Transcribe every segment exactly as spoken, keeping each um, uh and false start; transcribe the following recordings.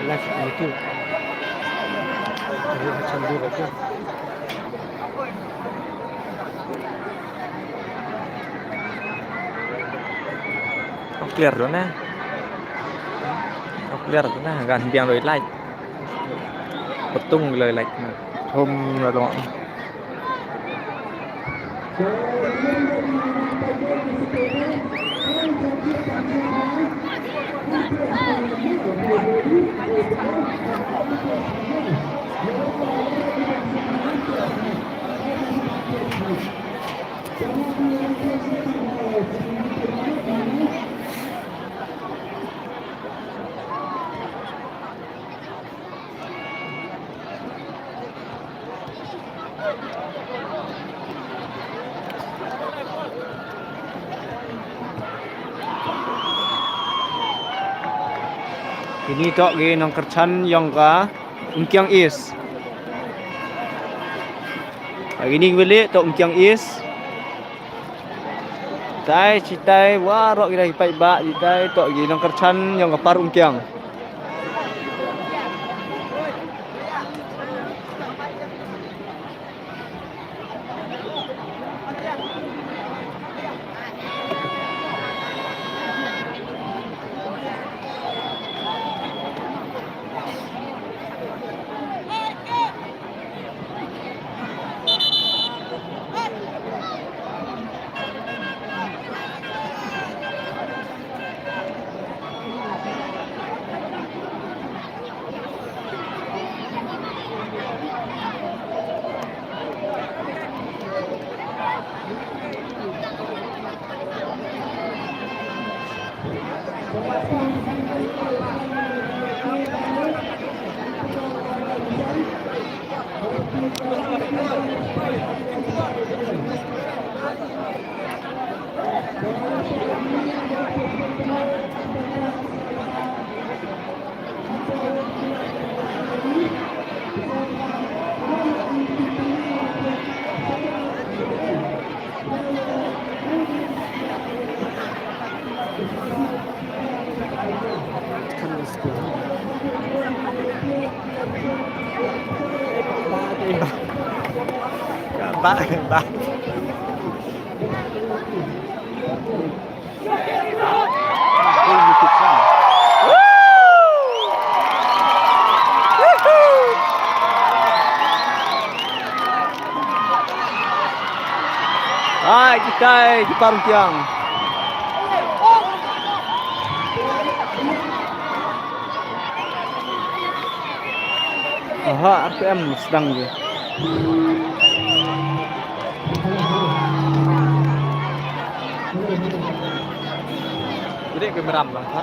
Live YouTube. Live channel YouTube. Clear tu na. Clear tu na. Gan biang loi light. Petung loi light na. Home na tu. Kini toh ki nongkyrchan jong ka Umkiang East. Kini ki wili toh Umkiang East. Tai chitai waroh kita ki paidbah, chitai toh ki nongkyrchan jong ka Par Umkiang. Ba, ba. Hai, kitai, ki Par Umkiang. Aha, R P M sedang je. Jadi kamera bang, ha?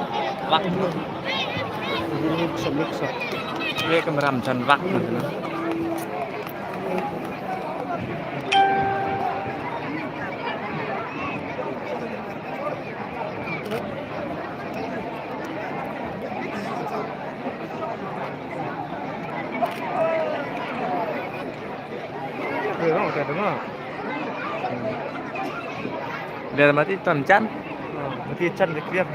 Wak. Ini bisa, bisa. Ini kamera macam wak. Dia mati ton jan. Mati jan dia clear.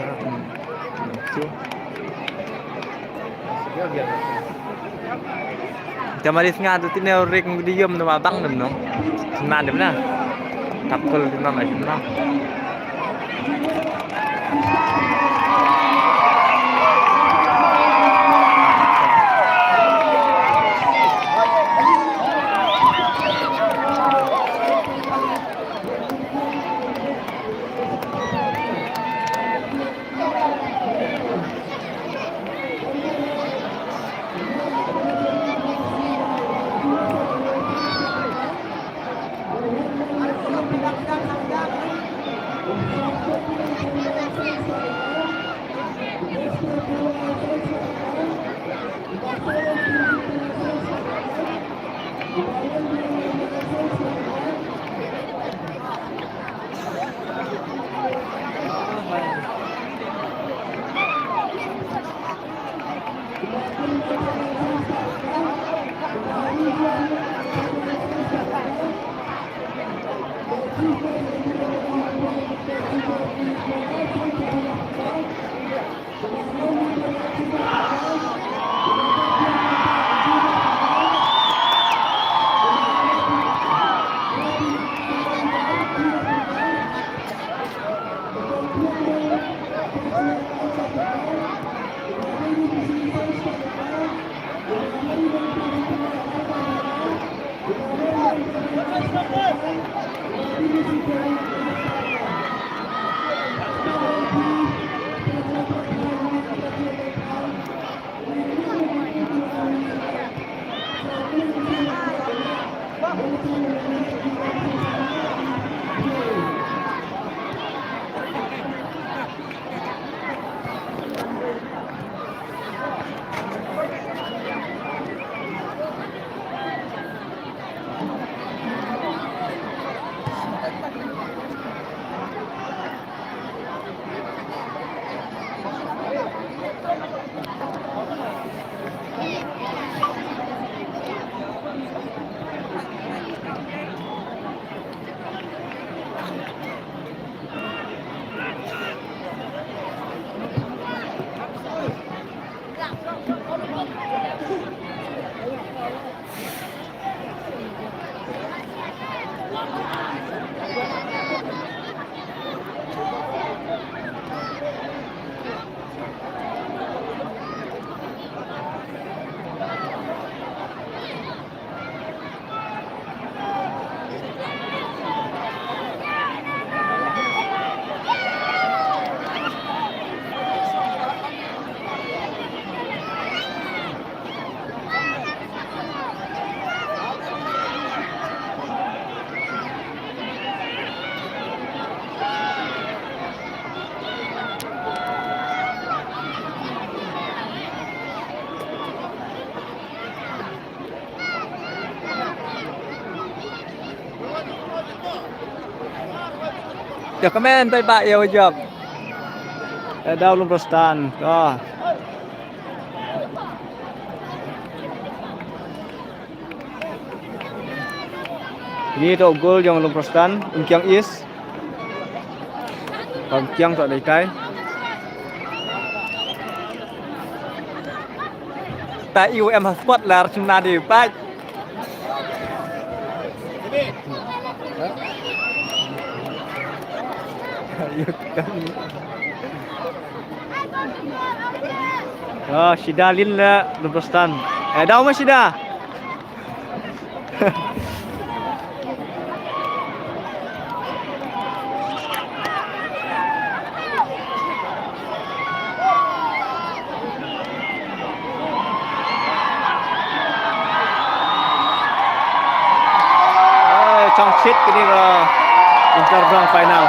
Jam ari snga tu tine ring di yom nama bang dem no. Sna dem na. Tapkol di nama sna. Ïa, comment bye bye, ïa, wajab. Eh, dau Lumprostan. Ah. Ni to gol jong Lumprostan, Umkiang East. Umkiang to dei tai. Ta iu em ha spot lar chim na di pai. Ah, sida lin la Lumprostan. Eh, dau ma sida. Eh, chong chit kini ka inter bang final.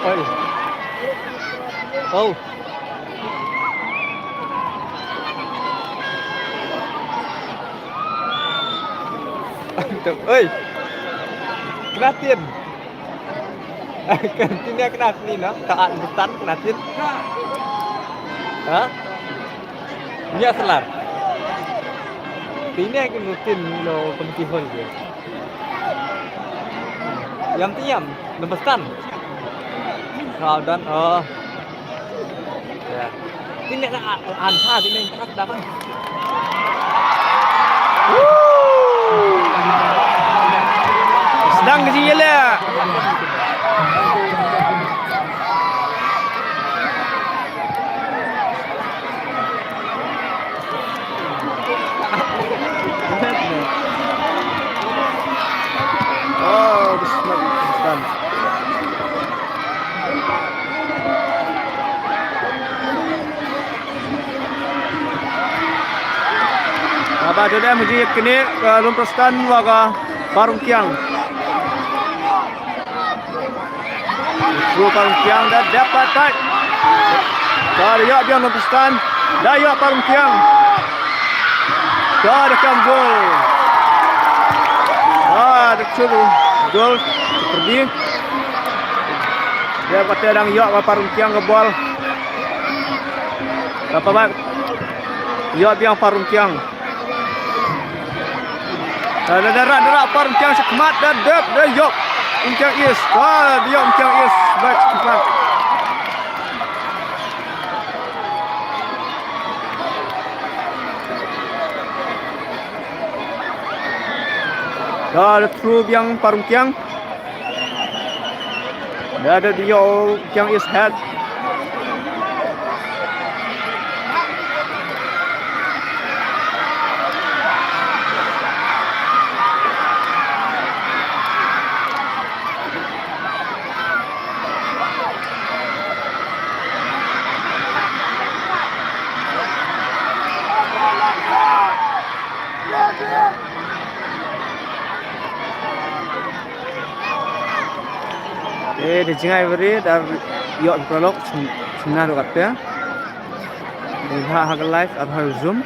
Oi. Oh. Oi. Kena tin. Kan tin ïa kena tin, no? Ka at butan kena tin. Ha? Nya selar. Tin ïa kena tin, no, committee hall dia. Ïam ti ïam, number stand. Kau dan, oh. Ya. Tin ïa an sa tin ïa dapat. Sdang ka jingïaleh. Oh, this is not Pakistan. Haba dodem haji kane ka Lumprostan wa ka Parumkiang. Throw Parumkiang da dep pat. Ka da ïoh biang Lumprostan. Da ïoh Parumkiang. Ka da kam gol. Ah, da chur gol. Perdi. Dep pat dang ïoh ka Parumkiang ka bol. Ka pat ïoh biang Parumkiang. Da, da, da rah, da rah Parumkiang shakhmat, da dep, da ïoh Umkiang East. Wah, da ïoh Umkiang East. Baik shakhmat. Da, da throw biang Parumkiang. Da, da ïoh Umkiang East head. Eh, da jingai bari, da ïoh paralok, sum-, sumna ruh katta. Dei ha, ha ka live, ar ha Zoom.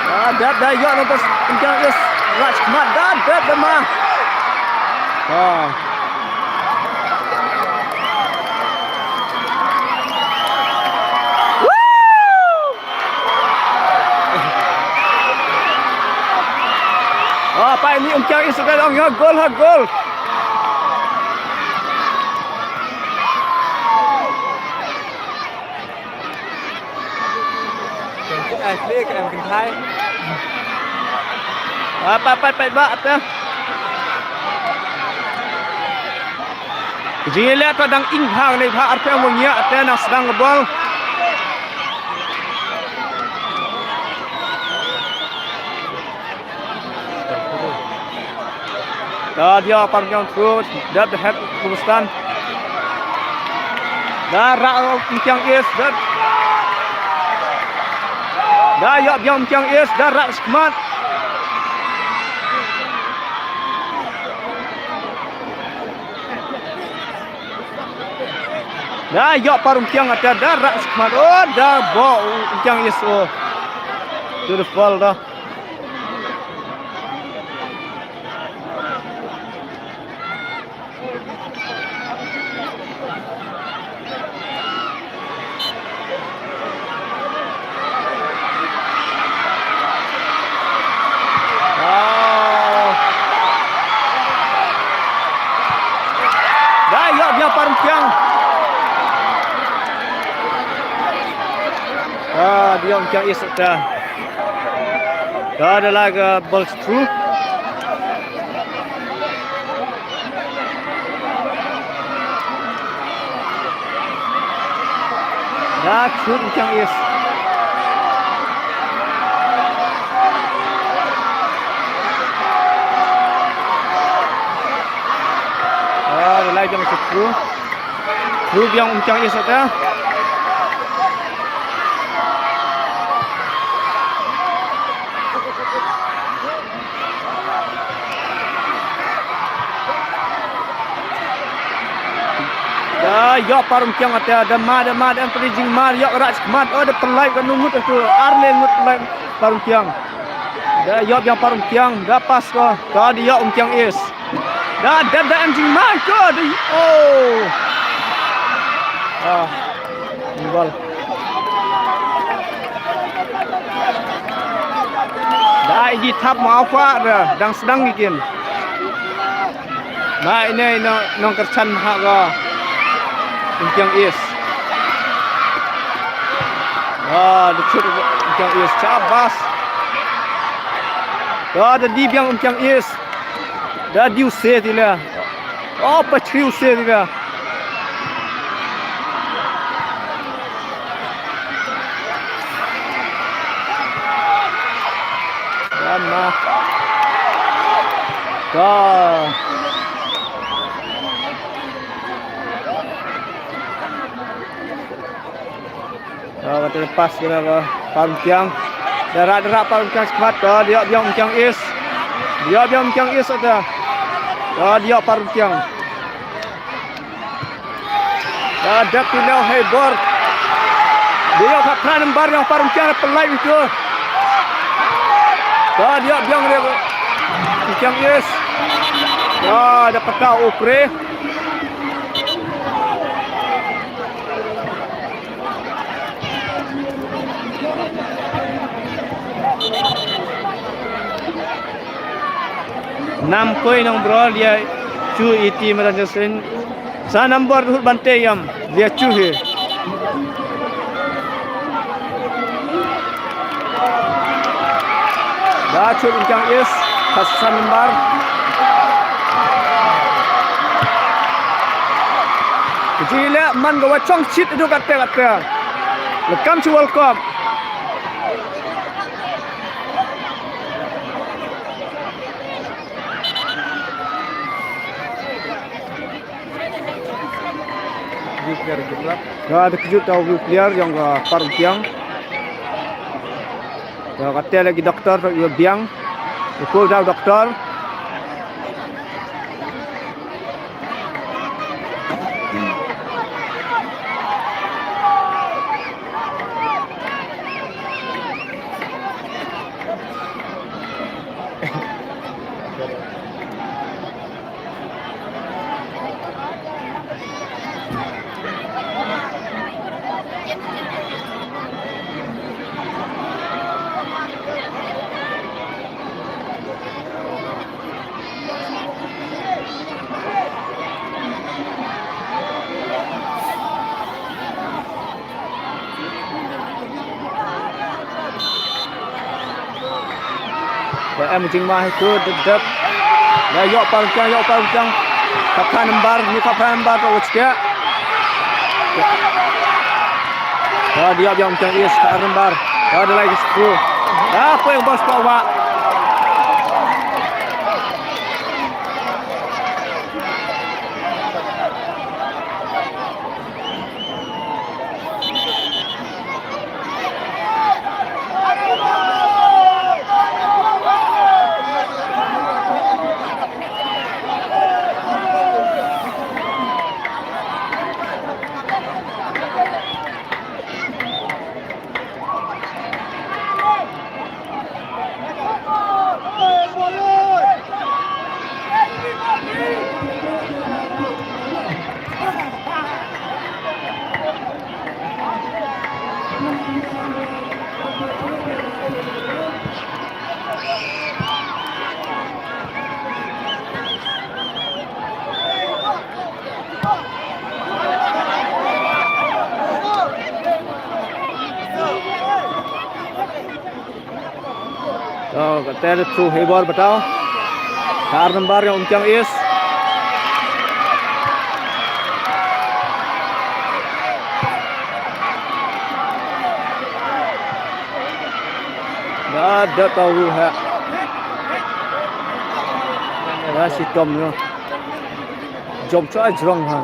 Ah, dep da ïoh na bas Umkiang East, rah shakhmat, da dep da ma. Ah. Ah, pa ini Umkiang East ka long ha gol, ha gol. Ai, klik, em, kynthai. Ah, pat, pat, pat, ba, ata. Jingïaleh pat dang ing bha, ne bha, arphew mo ngiah, ata nang sdang ka bol. Da dia Parumkiang throw, dep da head Lumprostan. Da rah Umkiang East, da. Da ïoh biang Umkiang East, da rah shakhmat. Da ïoh para Umkiang ata da rah shakhmat. Oh, da bok Umkiang East, oh. To the fall da. Ah. Da ïoh biang para Umkiang. Ah, biang Umkiang East ata. Da da la ka ball through. Da shoot Umkiang East. Ah, da la biang shoot through. Through biang Umkiang East ata. Da ïoh para Umkiang ata, da ma, da ma, da pynrung jingma, ïoh rah shakhmat, oh, da pynlait ka ngut atu, ar le ngut pynlait para Umkiang. Da ïoh biang para Umkiang, da pass ko, ka da ïoh Umkiang East. Da, da, da em jingma ko, da, oh. Ah. Ball. Da i di thap ma apa da dang sdang ki kin. Ma ine ino nong kerchan ha ga Umkiang East. Ah, da shoot Umkiang East. Shabas. Da da di biang Umkiang East. Da di u se ti la. Oh, pa chri u se ti la. Wan ma. Ka. Ka kata pass kena ka para Umkiang. Da rah da rah para Umkiang shakhmat. Ka da ïoh biang Umkiang East. Da ïoh biang Umkiang East ata. Ka da ïoh para Umkiang. Ka dep ïa u hei bor. Da ïoh ka phra number ïa para Umkiang, pynlait ïa u. Ka da ïoh biang ïa Umkiang East. Ka da pynta u pre. Nam koi nong bro lia chu iti madan jasin. Sa number hut bante yam lia chu hi. Da chut Umkiang East, ka sa number. Kiji le man ga wa chong chit du katte katte. Le kam chu World Cup. Ka da kjut da u player jong ka para Umkiang. Ka katte la ki doktor to ïa biang. Ïa ko da doktor. Ba em jingma hi tu dep dep. Ba ïoh para Umkiang, ïoh para Umkiang. Ka phra number, ni ka phra number to wachke. Ba ïoh biang Umkiang East ka number. Ba da lai ki screw. Ba poi bos pa wa. Te through hi bor bataw. Ar number ïa Umkiang East. Da da taw ruh ha. Ba shitom ïa. Jom sha jrong ha.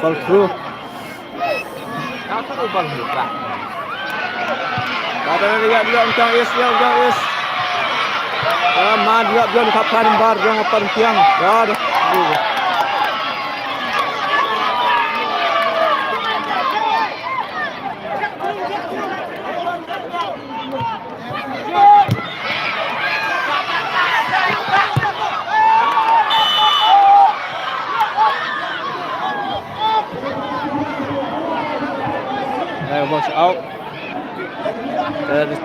Fall through. Kata na dia dia Umkiang East, dia Umkiang East. Ya, man dia dia ni kapten bar dia Umkiang. Ya, dia. Hai, box out. Dari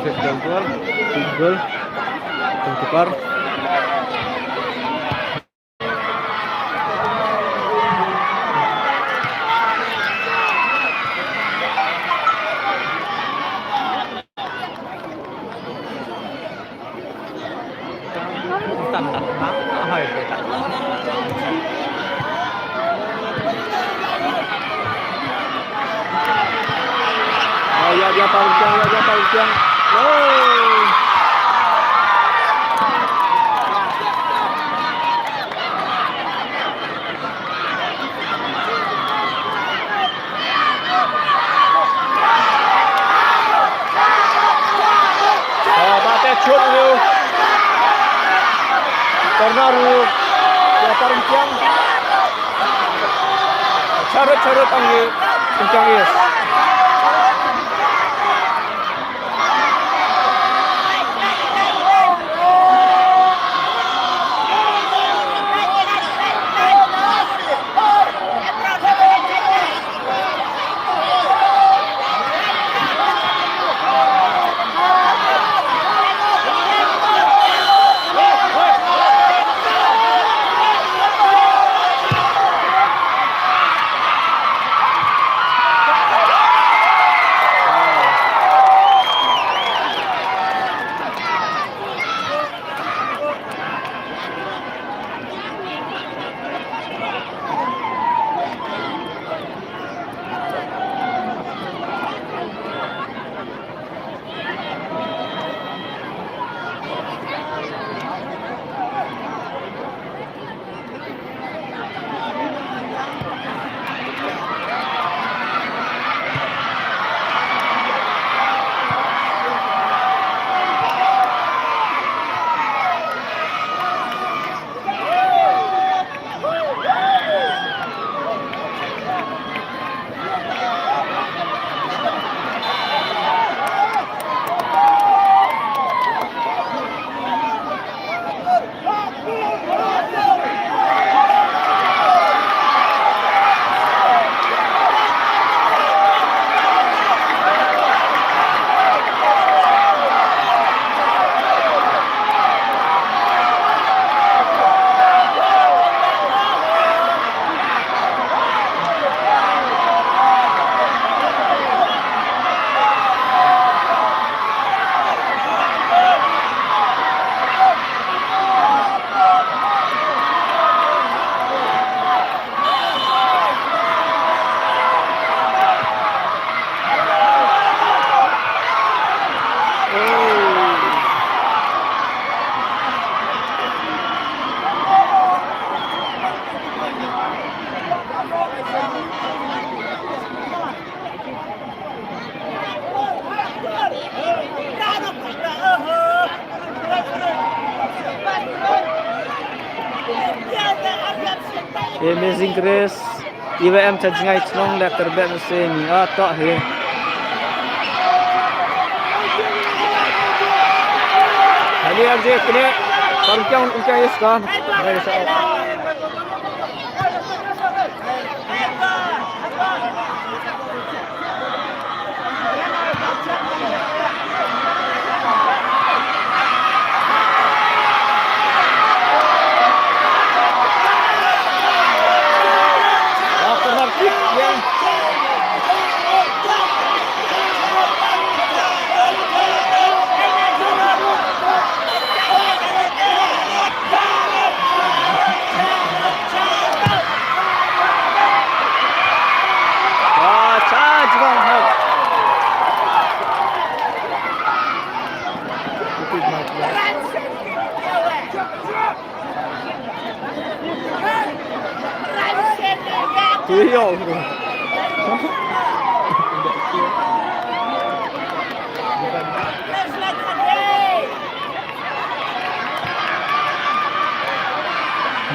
fifth goal, fifth goal. Keeper. Ya, ya, ya, Paul Kiang, ya, ya, Paul Kiang. Oh. Ba te chut ïa u. Corner u. Ïa Umkiang. Charut, charut ang ïa Umkiang East. Amazing Grace, iwa em cha jngai chnong leh Tarbeh Mynsiem, a toh hi. Hali arje kne, kam kyang, kyang is kan. Dai sa.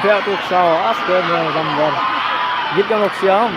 Pia tu kshaw, aste me gambar. Git ka mok siam.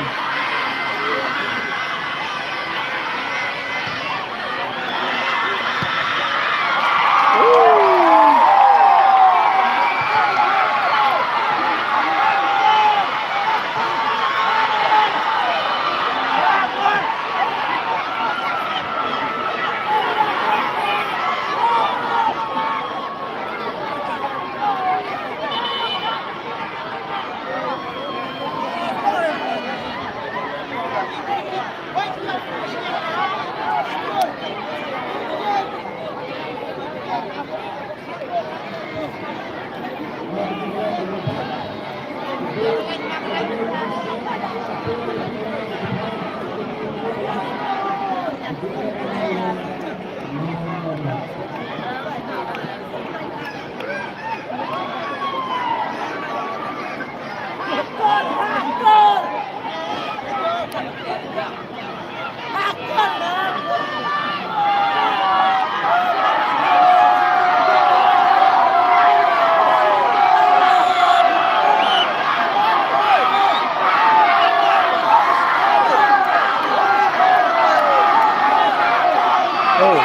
Oh,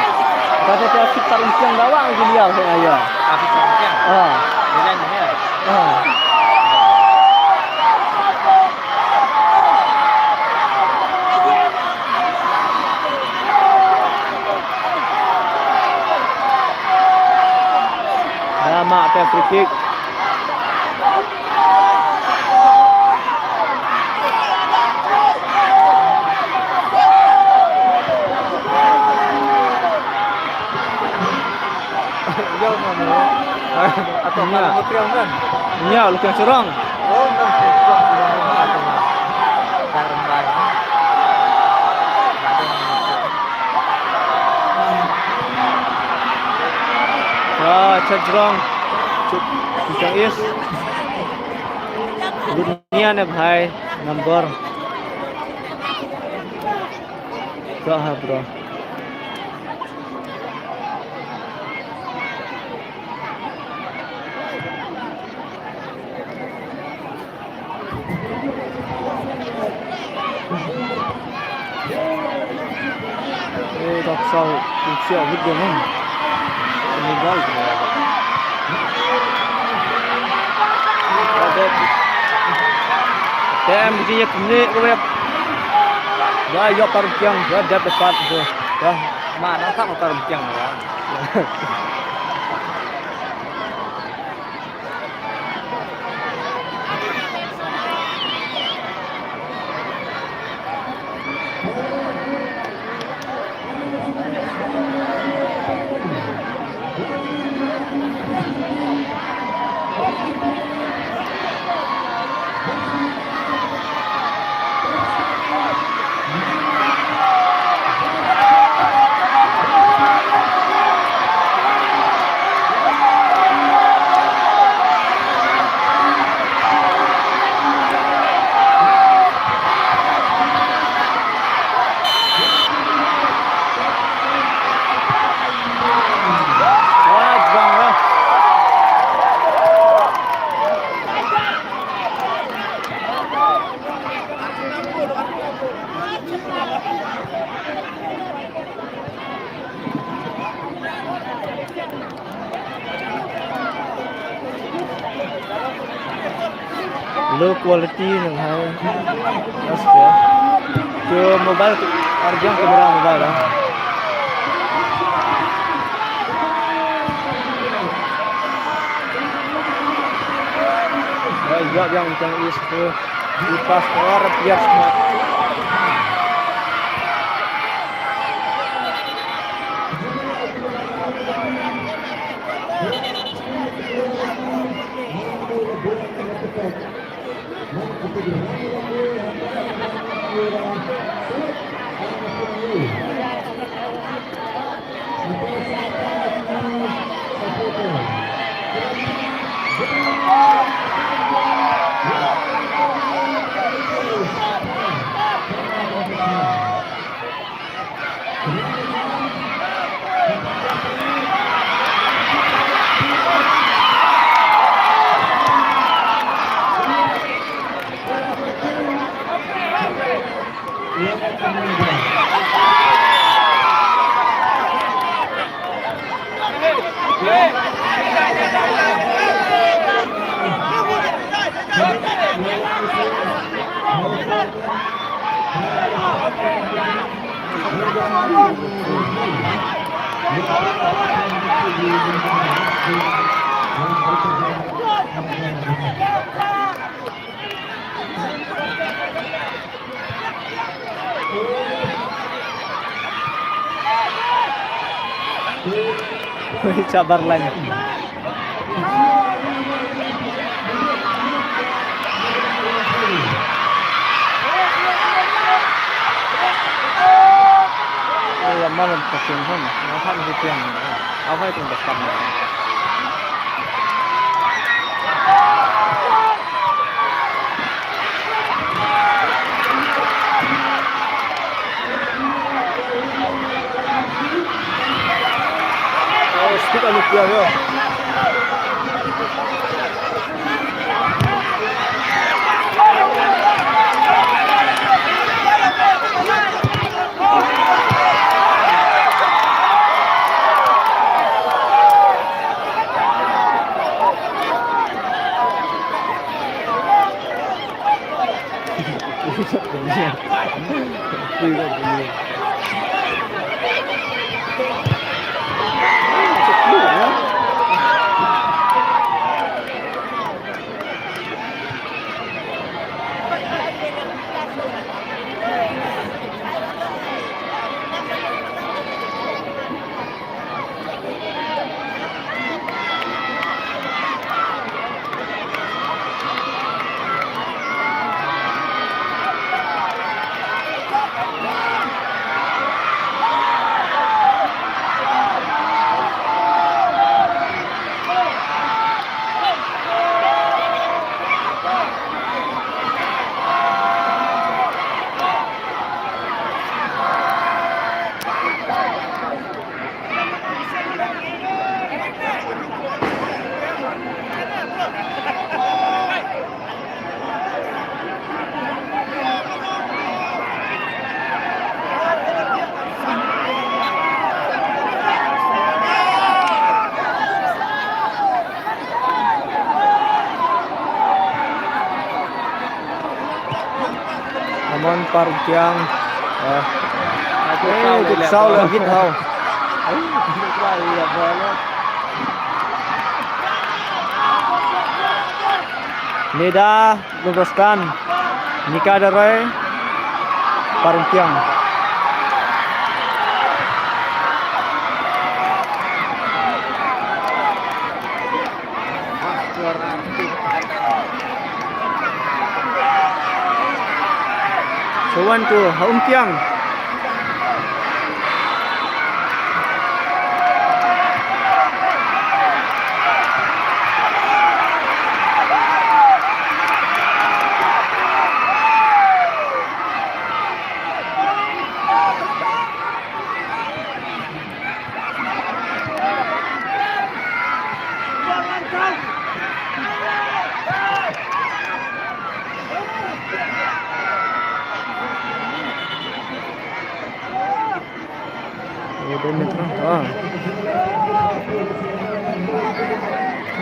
kata dia si Parumpiang bawang gini ya, saya ya. Ah, si Parumpiang. Ah. Dia lain ya. Ah. Dah mak ke free kick. Nya, lu kiang surang. Ah, Chajrong. Chuk, Chuk Is. Dunia ne bhai, number. Kya hai, bro? Eh, dak saw, dak saw, hit dia, man. Ini bal tu. Tem, dia punya, kau ya. Dah, ya, Parumpiang, dah, dah, dapat tu. Dah. Mana tak Parumpiang, ya. Low quality nang hai. Astaga. Ki mobile, arjang kamera mobile ah. Ai, ïa biang tang is tu. Di pas keluar biar semua. Sabar lang. Lamar pakin hon, ngafan hutiang, afai tung depan. Oh, speed anu pia yo. Amon Parumpiang. Eh. Eh, dik saw la git haw. Neda Lubostan. Nika Darai. Parumpiang. Sawan tu, ha Umpiang.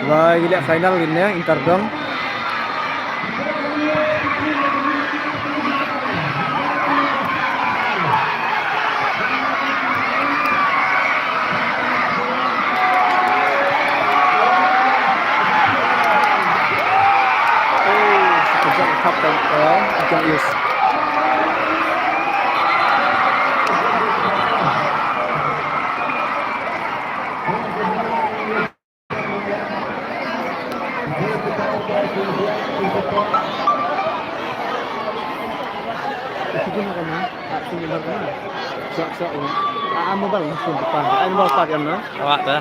Ba ki leh final kine, Inter dong. Ïa, Umkiang East. Awak tu.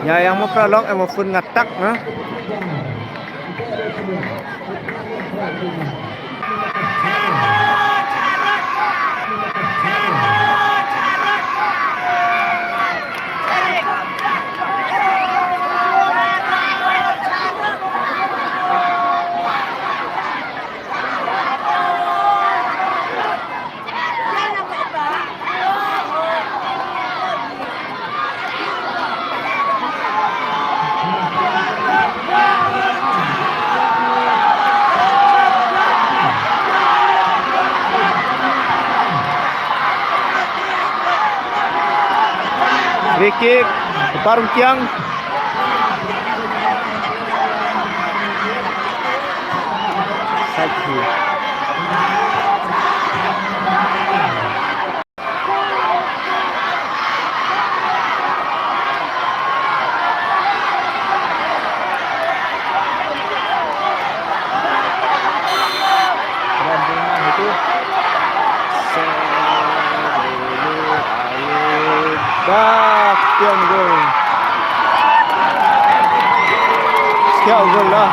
Ïa, ïa mo paralok, eh, mo phone nga tak, ha. Free kick, Parumkiang. Side kick. Dah, kian gol. Kiau gol lah.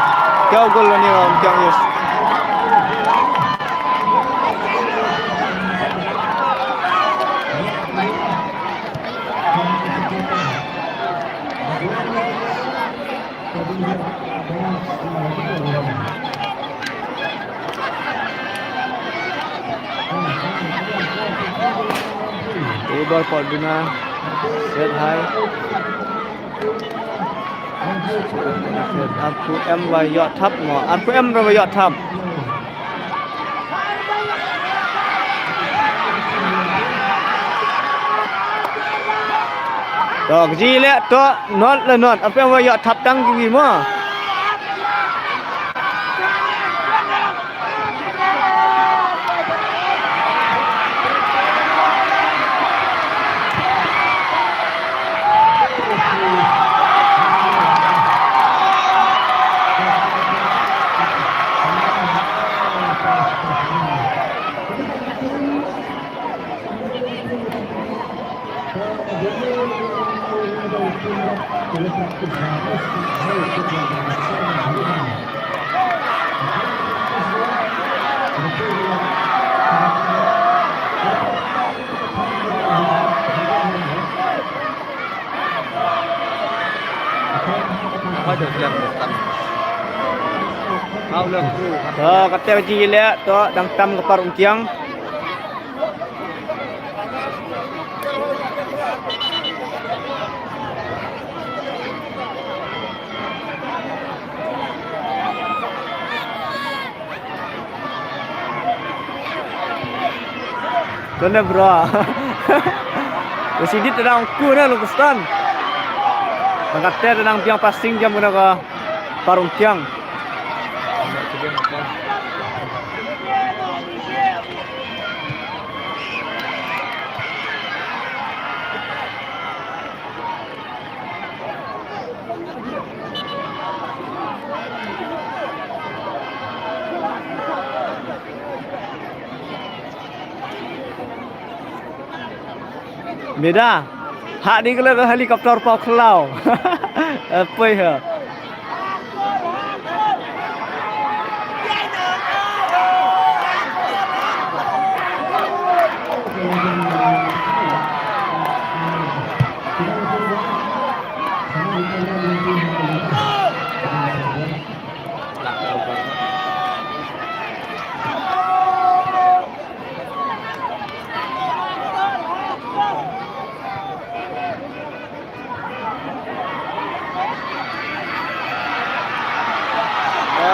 Kiau gol lah ni, Umkiang East. Ubar Port Bina. Set high. Arphew em ba ïoh thap mo. Arphew em ba ïoh thap. To, kji leh to, not le not. Arphew em ba ïoh thap tang kiwi mo. To, kata ka jingïaleh, to, dang tam ka Parumkiang. Kane bro. Usi dit tadang ku na lo kustan. Angkat te tadang piang passing jam kena ka Parumkiang. Meda, ha di kala ka helicopter pau khlaw. Apoi ha.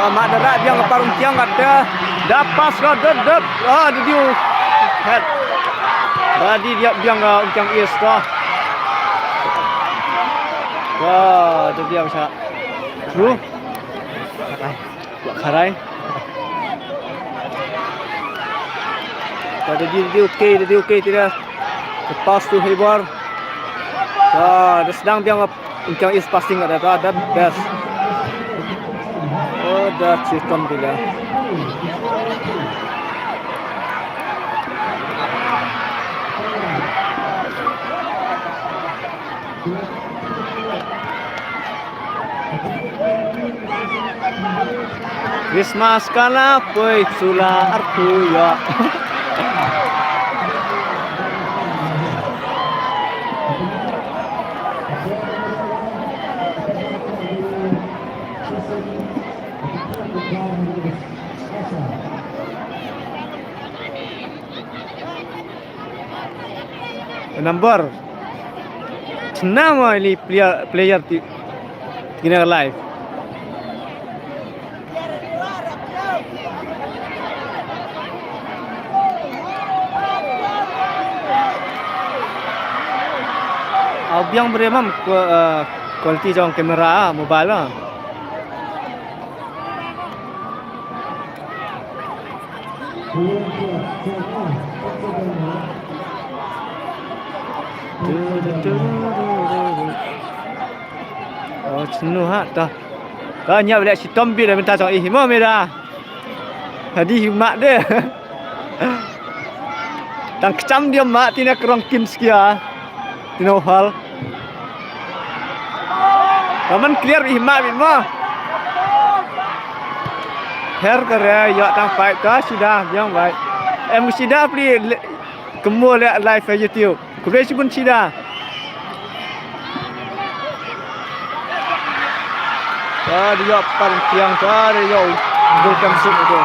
Mah da rah biang ka Parumkiang kata. Da pass ka dep dep. Ah, da diu. Head. Da di dia biang ka Umkiang East ka. Wah, da biang sa. Through. Kharai. Ka da diu diu kei, da diu kei tira. Ka pass to Hebor. Ka da sdang biang ka Umkiang East passing ka da, ka da best. Oh, da chitom bila. Christmas ka la poi sula arphew ïa. Number. Tnam ïa li player, player ti, ti kine live. Au biang bre mam ko, eh, quality jong camera, ah, mobile, ah. Oh, chnu ha ta. Ka nya bla chitom bi da mynta jong i hima mera. Hadi hima de. Tang kcham dia ma tina krong kin skia. Tino hal. Kaman clear ih ma bit ma. Her kare ïa tang fight ka sida yang bai. Em sida pli kemo le live ha YouTube. Khublei shibun sida. Ka dei ïa Parumkiang ka dei ïa u gol kam suk tu.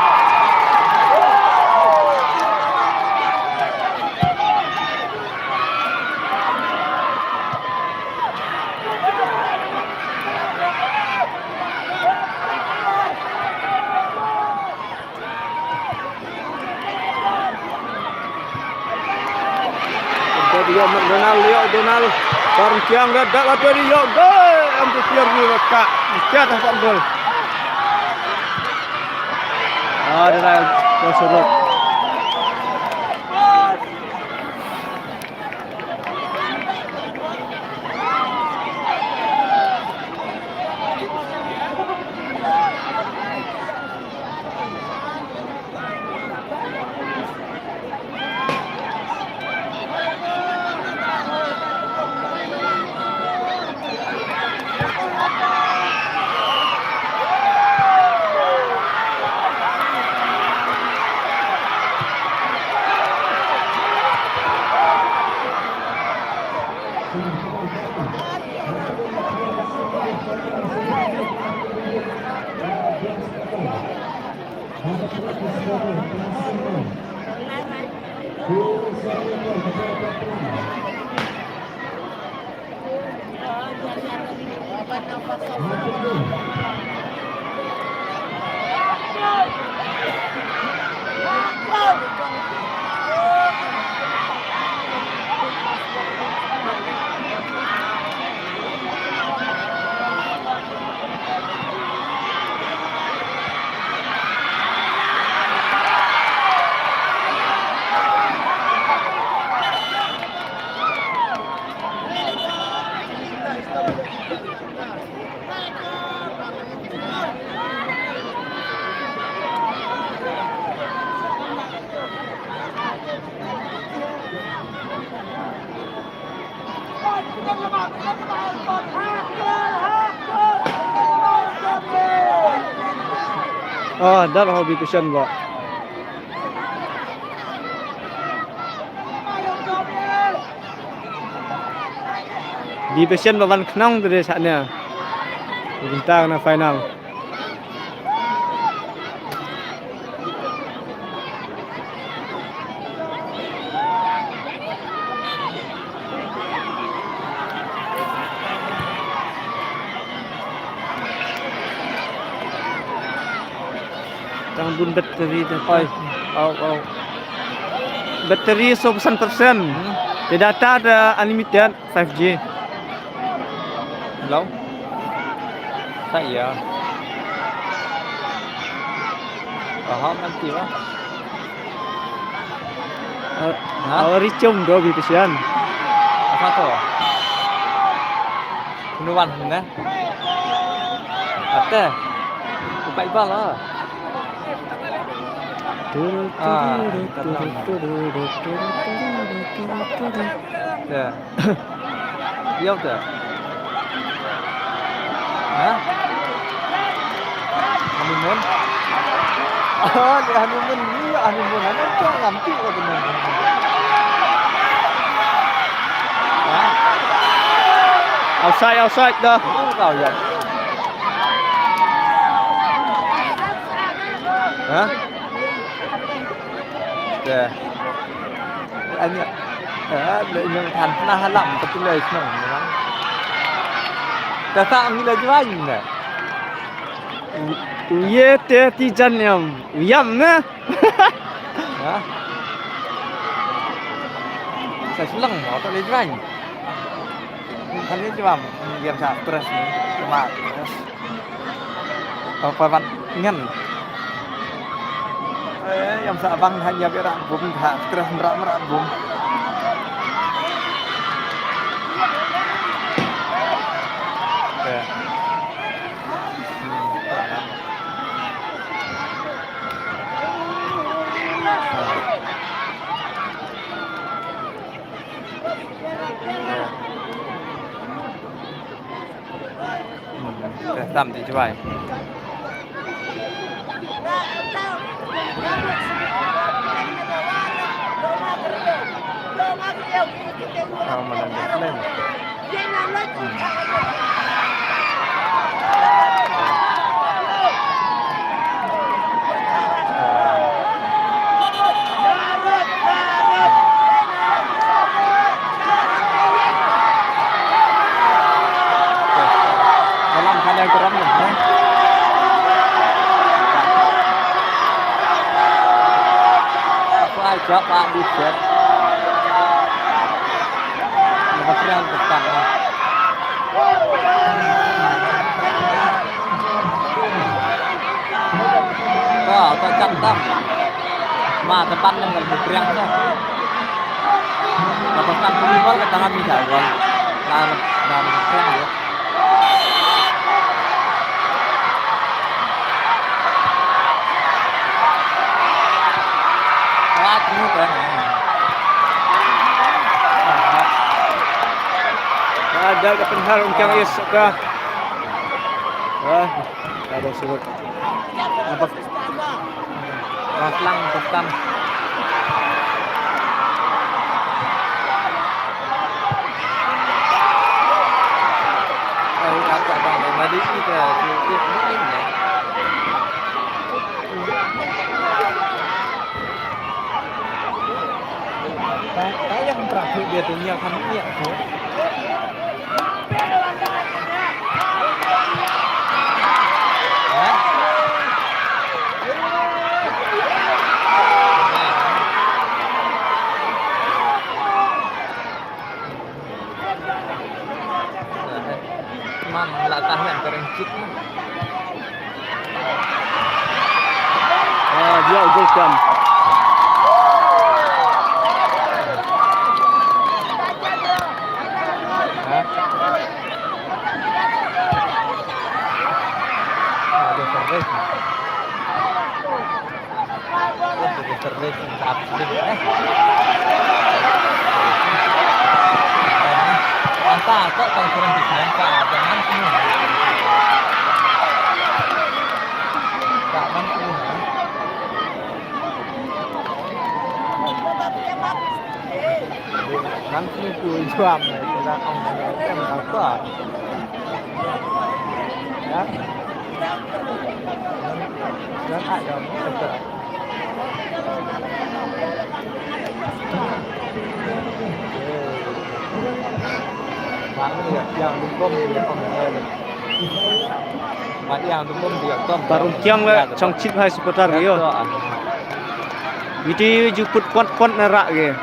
Ka dei ïa McDonald, ïa Donald. Parumkiang ka dap atu dei ïa gol. Am tu tiar ni ka. Tiar ka sat gol. Ah, dei ïa gol surut. Ah, dar ho bi tushan ba. Be patient ba ban khnang te de sha ne. Bynta na final. Tang bun battery da. Oi. Au, au. Battery saw phew san percent. Hmm. Te data da unlimited five G. Hello. Sa ïa. Aha, nanti lah. Ha? Awari chom do bi kesian. Apa tu? Penuan ni. Ate. Buka ibal lah. Ah, tenang. Ya. Ïa uta. Ha? Honeymoon? Ah, ni honeymoon, ni honeymoon. Honeymoon tu ngamti lah kena. Ha? Offside, offside dah. Oh, kau ya. Ha? Te. Ani. Eh, le nyong than na halam ka tu le shnong ni. Ta sa ngi le jwai ne. U ye te ti jan yam. Yam ne. Ha? Sa shleng mo ta le jwai. Kan le jwam. Yam sa press ni. Ma press. Papa wan ngen. Eh, yam sa bang ha ïa bera bum ha, terus merak merak bum. Eh. Hmm. Hmm, te tam ti jwai. Kau mana dia plan? Dalam kandang geram ni, eh. Apa aja, Pak, di set. Lepas dia lepas tangan. Ka, ka chang tam. Ma, te pan nang ngal bupriang ka. Ka pas kan pun gol ka tang ami ka gol. Na, na, na bupriang ya. Wah, tengok kan. Ada ka pynhar ong kiang is ka. Wah, ada surut. Nampak. Wah, lang, bukan. Ai, apa bang, tadi kita, kita, kita, kita. Tayang terakhir dia tu, nia kan nia tu. Man la tah ïa ka rengchit. Ah, dia ugol kam. Ha? Ah, dia terbaik. Barum kiang le chong chit hai supporter ge yo. Iti ju put kwat kwat na rak ge.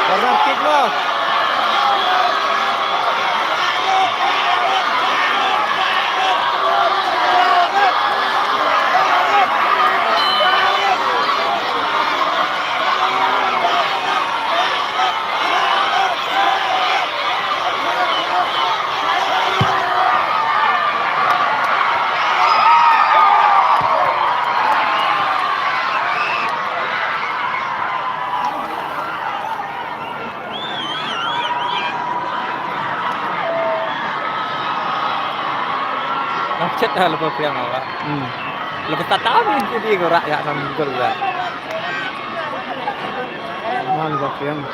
Corner kick mo. Ngam chet ha laba priang awa. Hmm. Laba tata min ti di ko rak ya sam gol ba. Mal ba priang.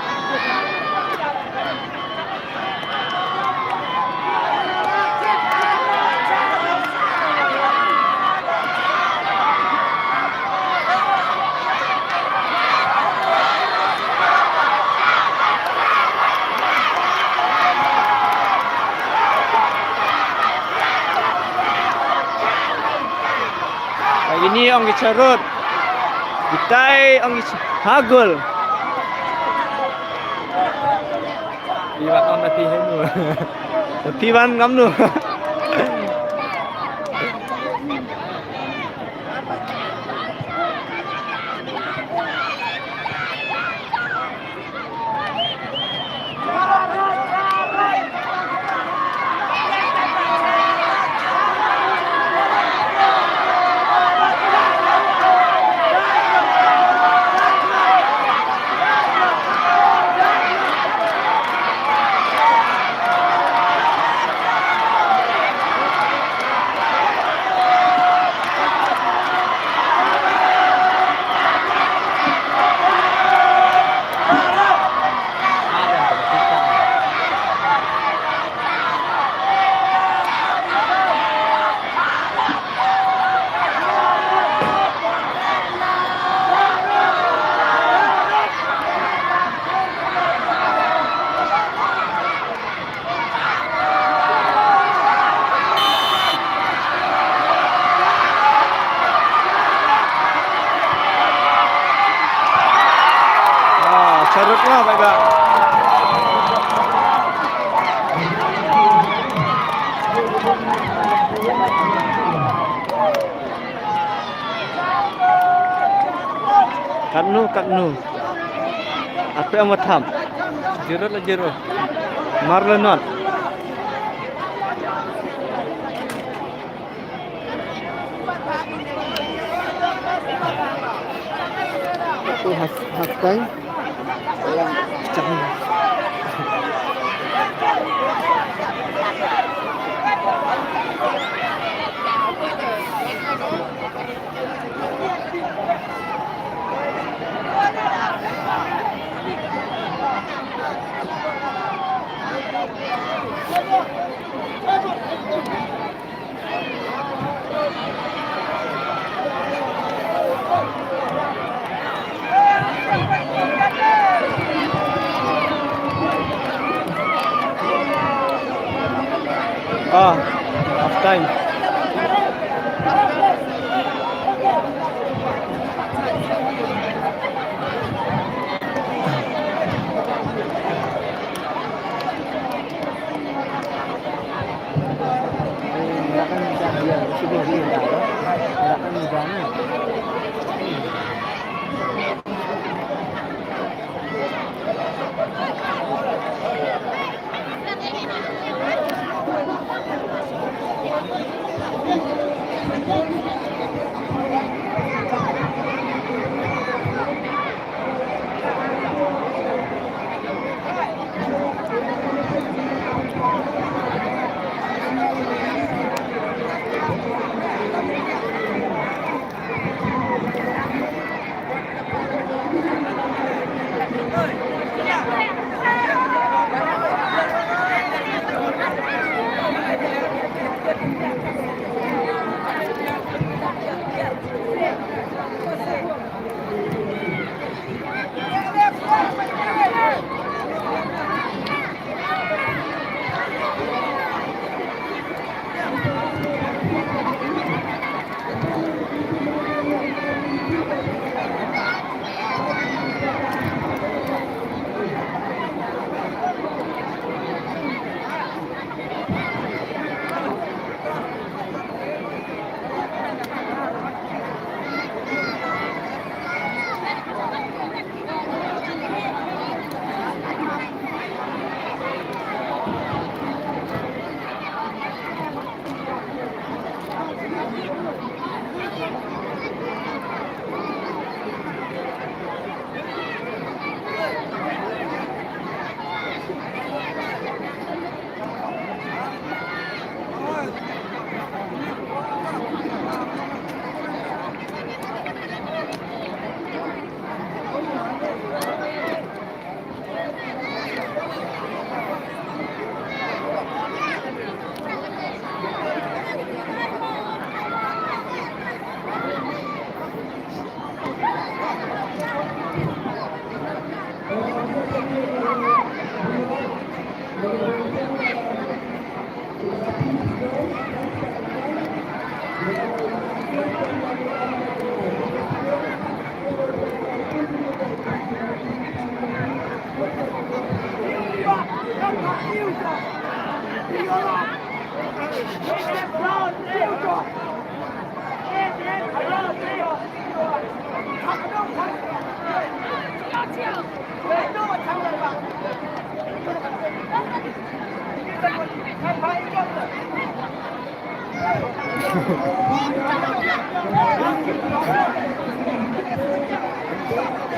Ini ong ki charut. Kitai ong ki cha-, ha gol. Phi wan ong na phi henu. Phi wan ngam nu. Ah, charut lah, baik, Kak. Katno, katno. Ape ama thap. Zero la zero. Mar la not. Half, half time. Ah, half time.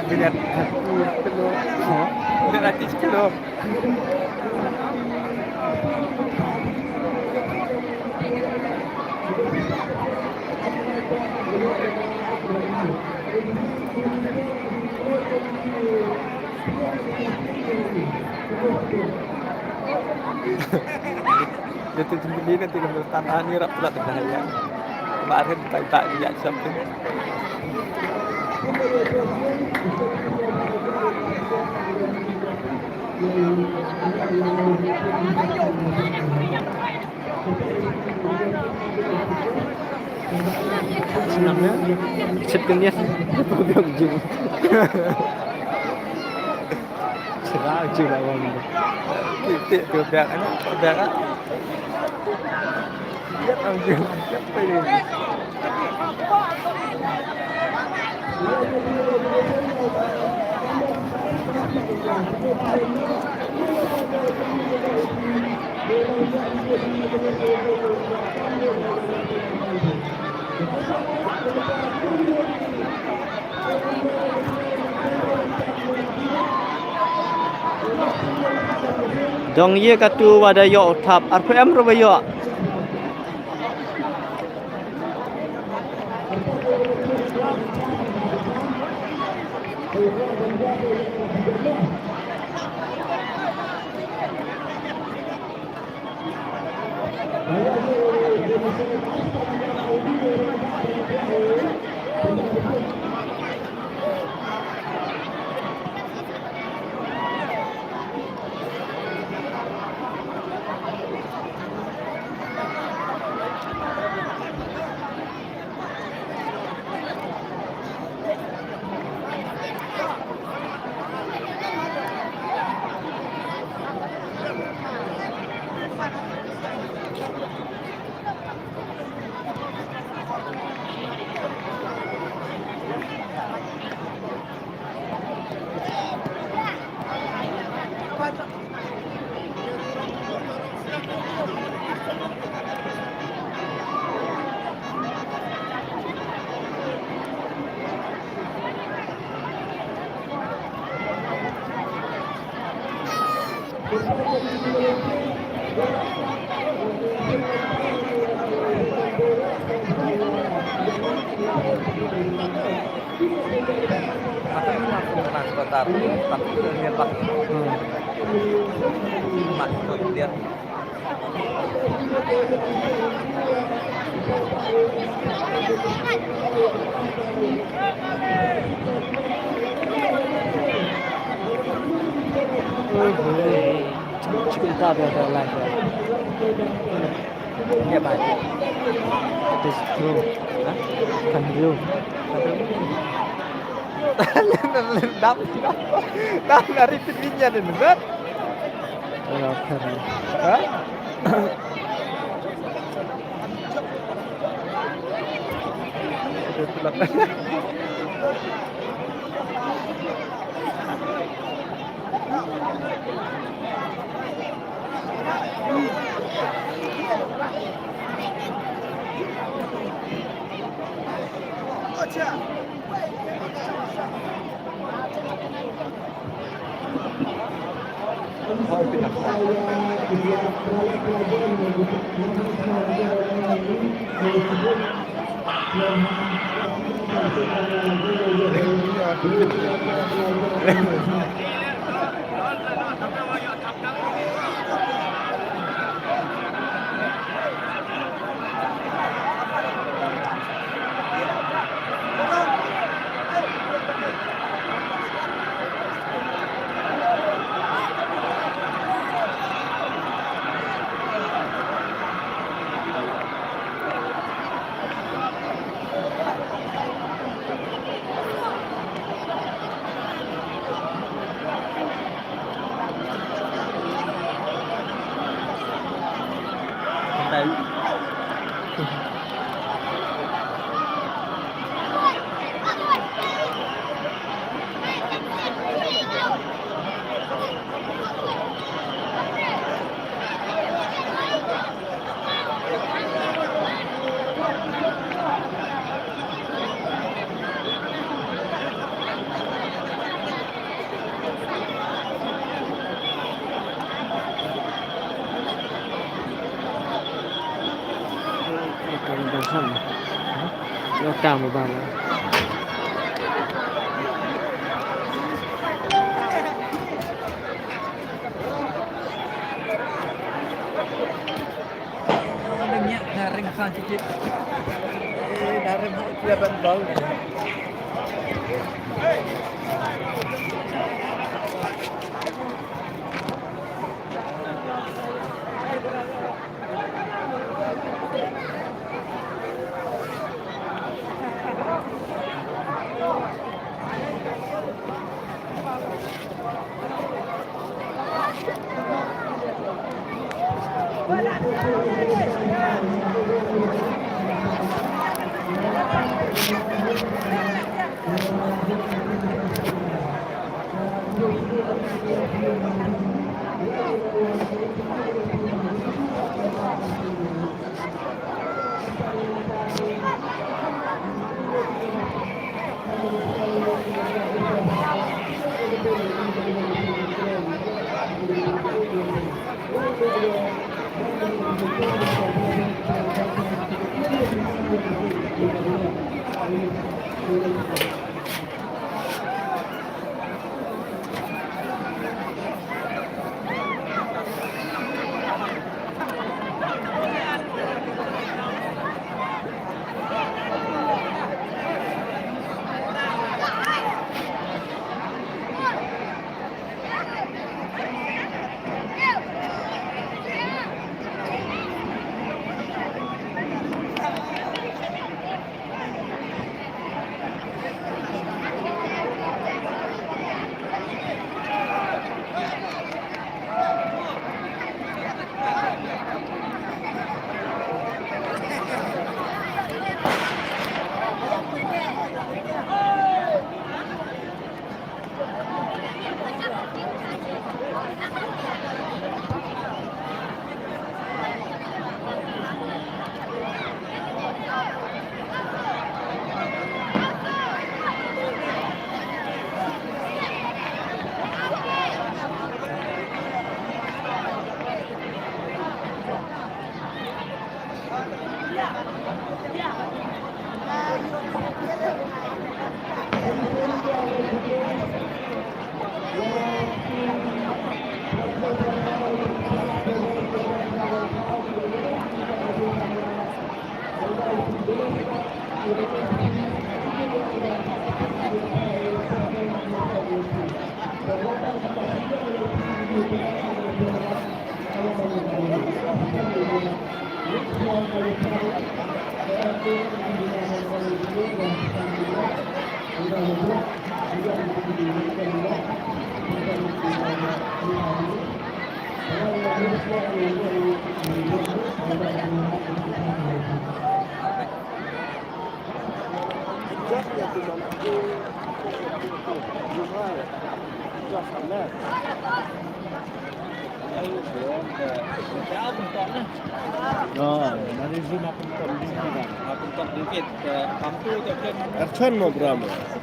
Bilet satu kilo. Bilet satu kilo. Dia tu sendiri nanti kalau tak tahan ni rap pula tak tahan ya. Kemarin tak tak dia siapa. Senang ya. Chat kan dia. Dia pun biar jing. Cerah je lah orang ni. Titik tu biar kan? Biar kan? Biar tahu je. Siapa ni? Dong ïa katu wa da ïoh thap arphew em ruh ba ïoh. Aku ni langsung kena sebentar, tapi dia pakai. Hmm. Mak, dia Chicken ta bia bia lai. Ya, bai. It is true. Hah? Kan true. Dap, dap, dap dari pindinya ni, betul? Ya, kan. Hah? Ada ngiak daring sang sikit. Eh, daring kelihatan bau.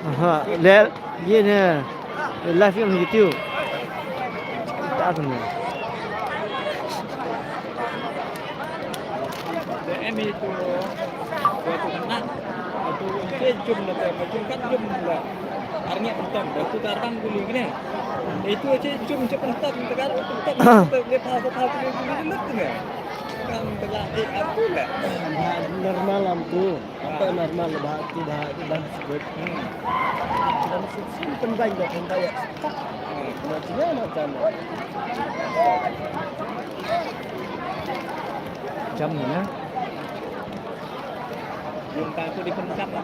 Aha, le, ye ne, live ïa YouTube. Ta tu ne. Emi tu, tu na, tu ke jum na te, jum kan jum la. Arngi pentok, tu tarang guli kene. Itu aja jum je pentok, tegar pentok, pentok dia pas pas tu guli lut tu ne. Kan tegar eh aku lah. Normal am tu. Apa normal bah tu bah tu dan sebut. Dan sebut penting dah penting ya. Macam mana macam. Jam ni ya. Yung pa ko di ko nakapa.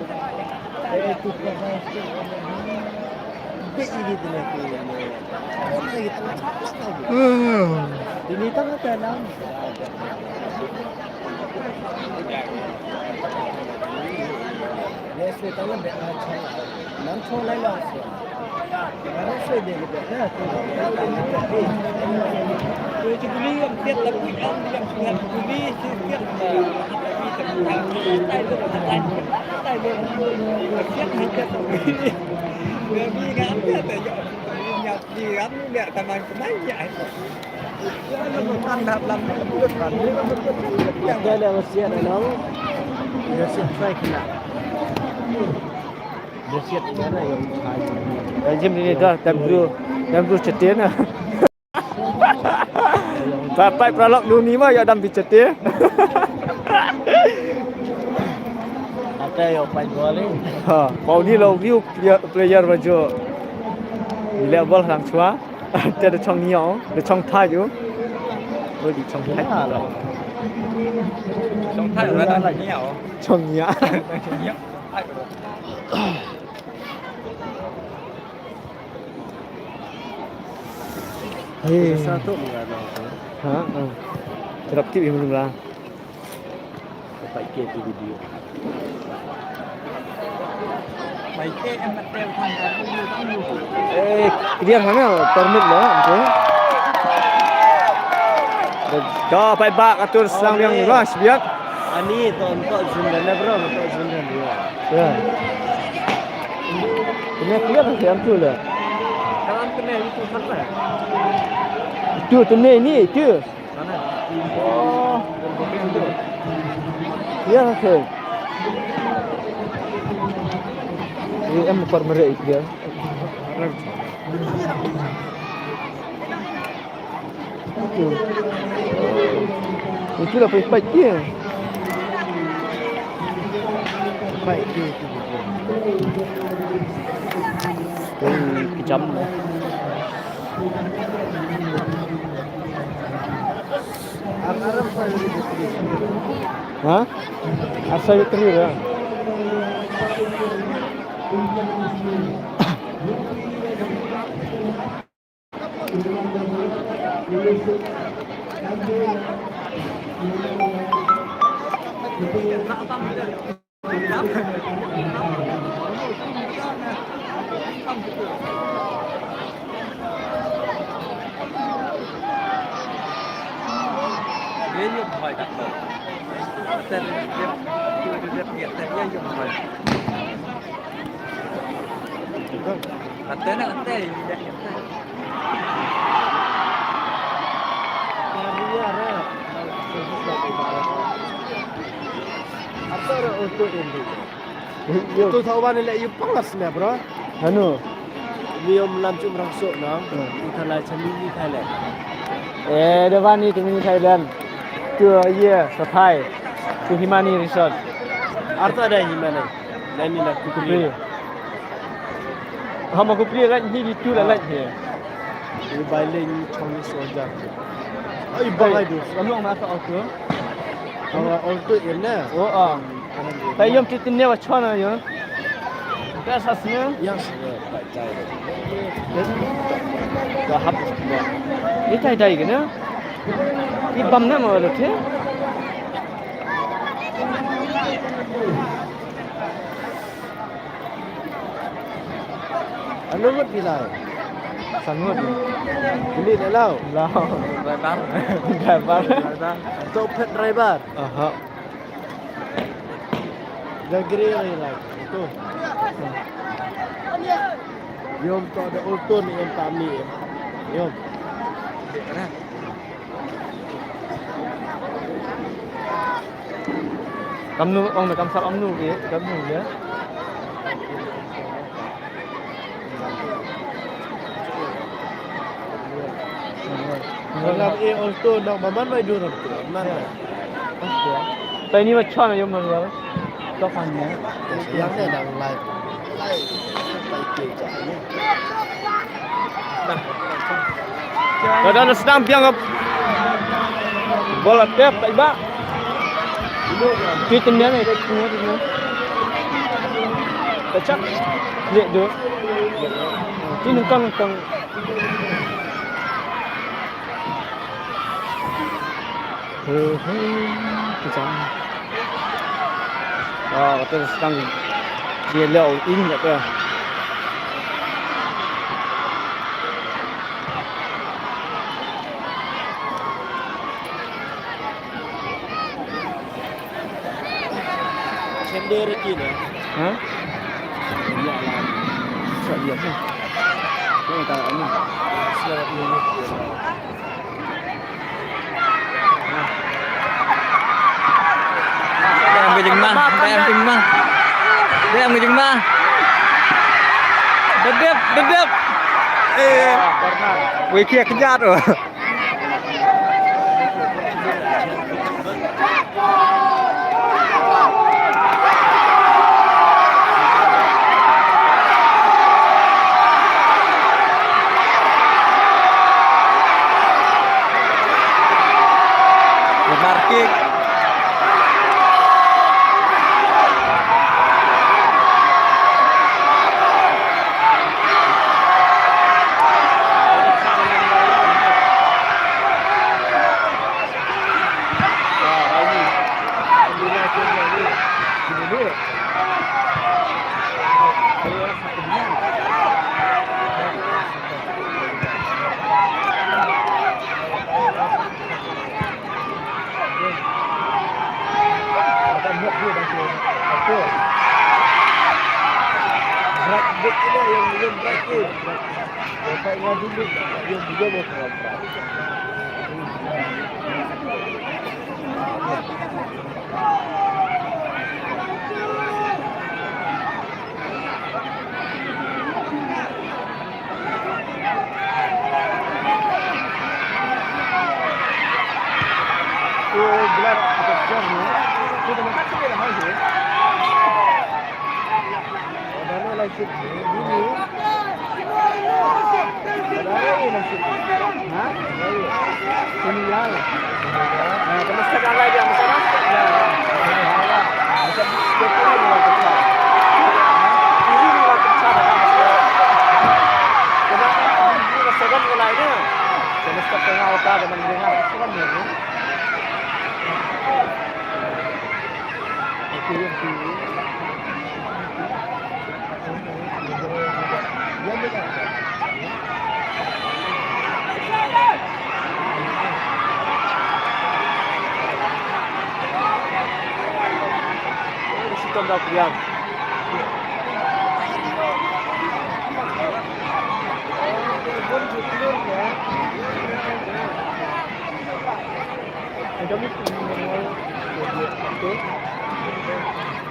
Eh, ito pa ba ito? Big ini din ako yun. Ano na ito? Chaplak na yun. Dinita ka ka lang. Yes, ito na. Nan ko na lang. Ada lah wasiat, Anong. Wasiat baik nak. Wasiat mana yang Jim ni dah, time tu, time tu cetin lah. Papai pralok duni ma ïa dam bichete. Ate ïa pai gol ni. Ha, pau ni lo view player, player bajo. Ni le bol lang chua. Te de chong nio, de chong thai ju. Oi, di chong thai. Chong thai la nio. Chong nio. Hey. Sa tu mengadang tu. Ha, ha. Terap tip yang belum lah. Dapat ke tu video. Mai ke em mat teu thang ka tu you tang you. Eh, kedia mana permit lo, tu. Ka pai bak atur sang yang ni lah, sebiak. Ani to to zundan na bro, to zundan dia. Ya. Ini clear sih yang tu lah. Kalam kena itu sana. Itu tu ni, ni itu. Mana? Oh. Yang tu. Ya, okey. Ini em permere itu ya. Itu lah pait-pait dia. Pait dia tu. Kejam lah. Ha? Asal itu lah. Apa orang untuk ini? Yo. Tu thaw ban leh ïa pang la sne, bro. Hanu. Ni ym lam chum rang sok na. Hmm. Ni thalai chami ni Thailand. Eh, da ban ni tu ni Thailand. Tu ye, sa Thai. Tu Himani Resort. Arta da hi mane. Lani la kupri. Kupri. Ha ma kupri la hi di tu la la hi. Ni bai le ni chong ni soja. Ai ba ai du. Lam long ma ta auto. Ba auto in na. O a. Ta yom ti tin ne wa chwa na yo. Ta sa sne. Yang sne. Ka hap. Ni tai tai ke na. Ni bam na ma lo the. Anu ngut phi lai? San ngut. Phi lai lau? Lau. Driver. Driver. Driver. To phet driver. Aha. Jagri lai lai. To. Yom to da ultun em tami em. Yom. Kamnu, ong na kamsap amnu, eh, kamnu, ya. Ngam e ong to nang ba man mai dur tu, man. Tani wa chana yom man ya. To kan ne. Yang ne dang lai. Lai. Lai ke ja ne. Ka don sdang biang ka bol a tep ka iba. Ti tymmen ne, ti tymmen, ti tymmen. Ka chak. Ye do. Ti nengkang nengkang. He he. Ki chang. Ah, kata sdang. Dia leo ing ya ka. Chem de re ki ne. Ha? Sa dia tu. Dia tak anu. Sa dia tu. Dei am ka jingma, dei am ka jingma. Dei am ka jingma. Dedep, dedep. Eh. Wei kia kejat tu. Corner kick.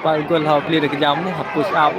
Pal gol ha pli da kejam ha push up.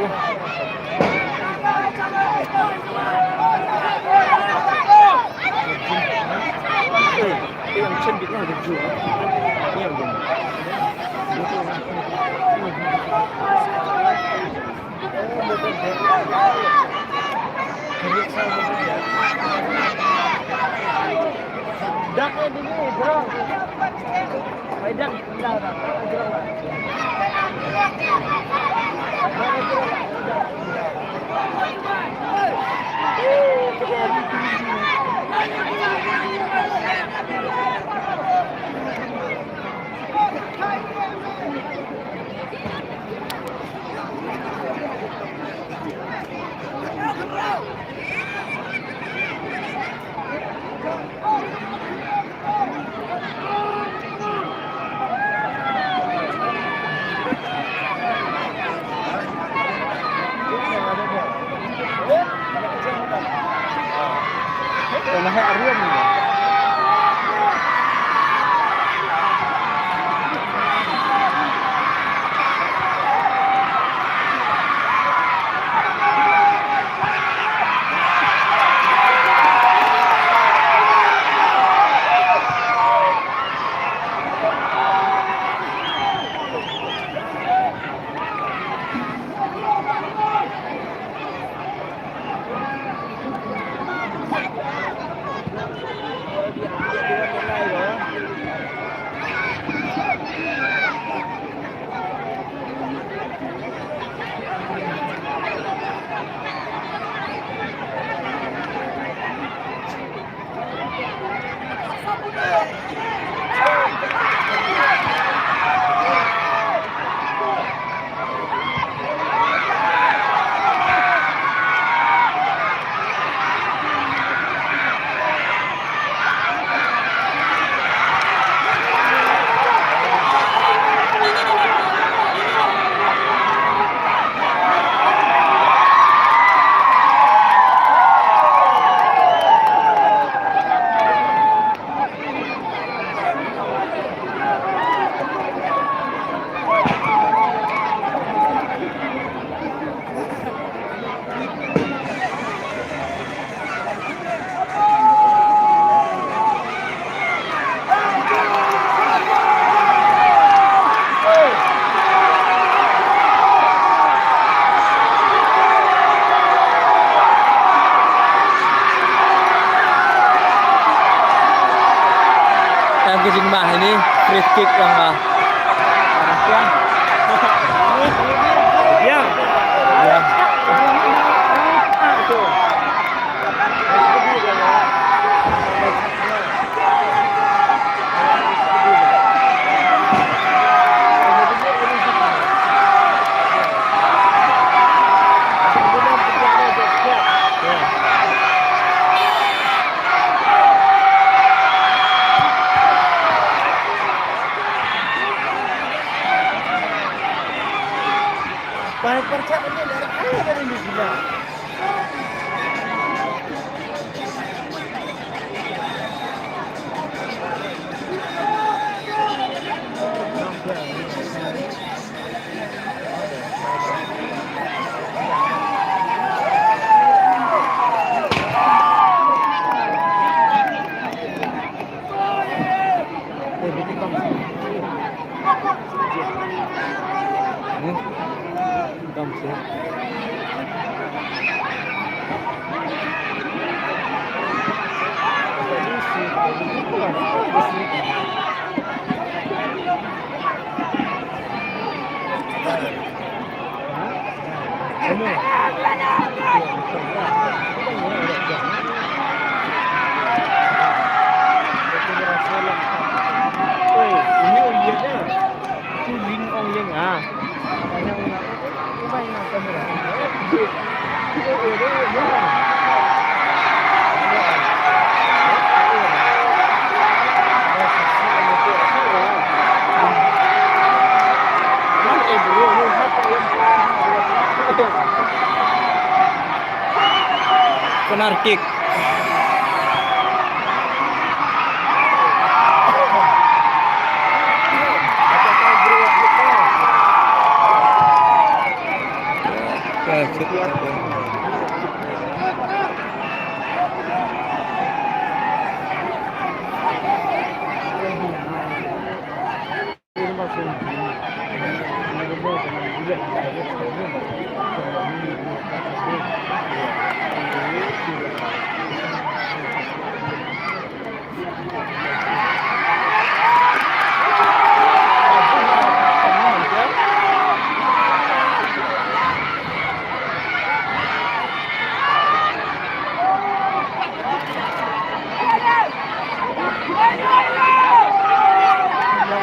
Em, ka jingmah ini, free kick lang, ah. Biang. Biang. Corner kick.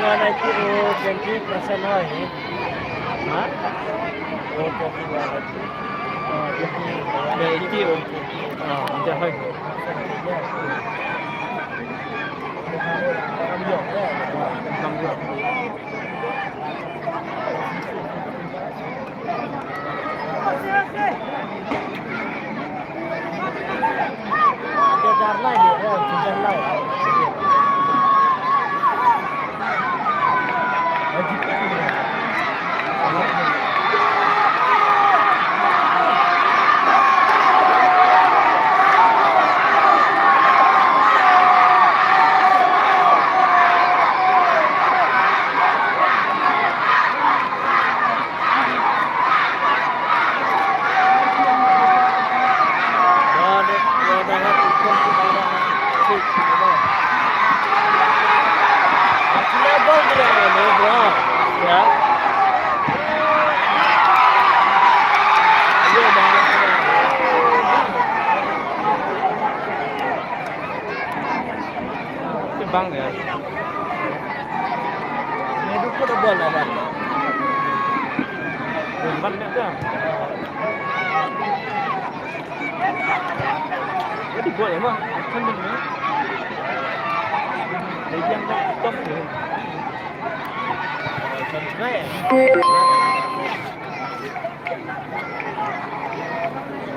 Jangan naik kiri, jangan persen, oi. Ha? Oh, kopi banget. Oh, dia punya. Ya, itu. Oh, dia hai. Bang ya. Ni dukut bol lah, bang. Bang nak dah. Jadi bol ya, bang. Action bang ya. Lagi yang tak top ni. Sampai.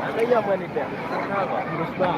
Ada yang mana dia? Terus bang.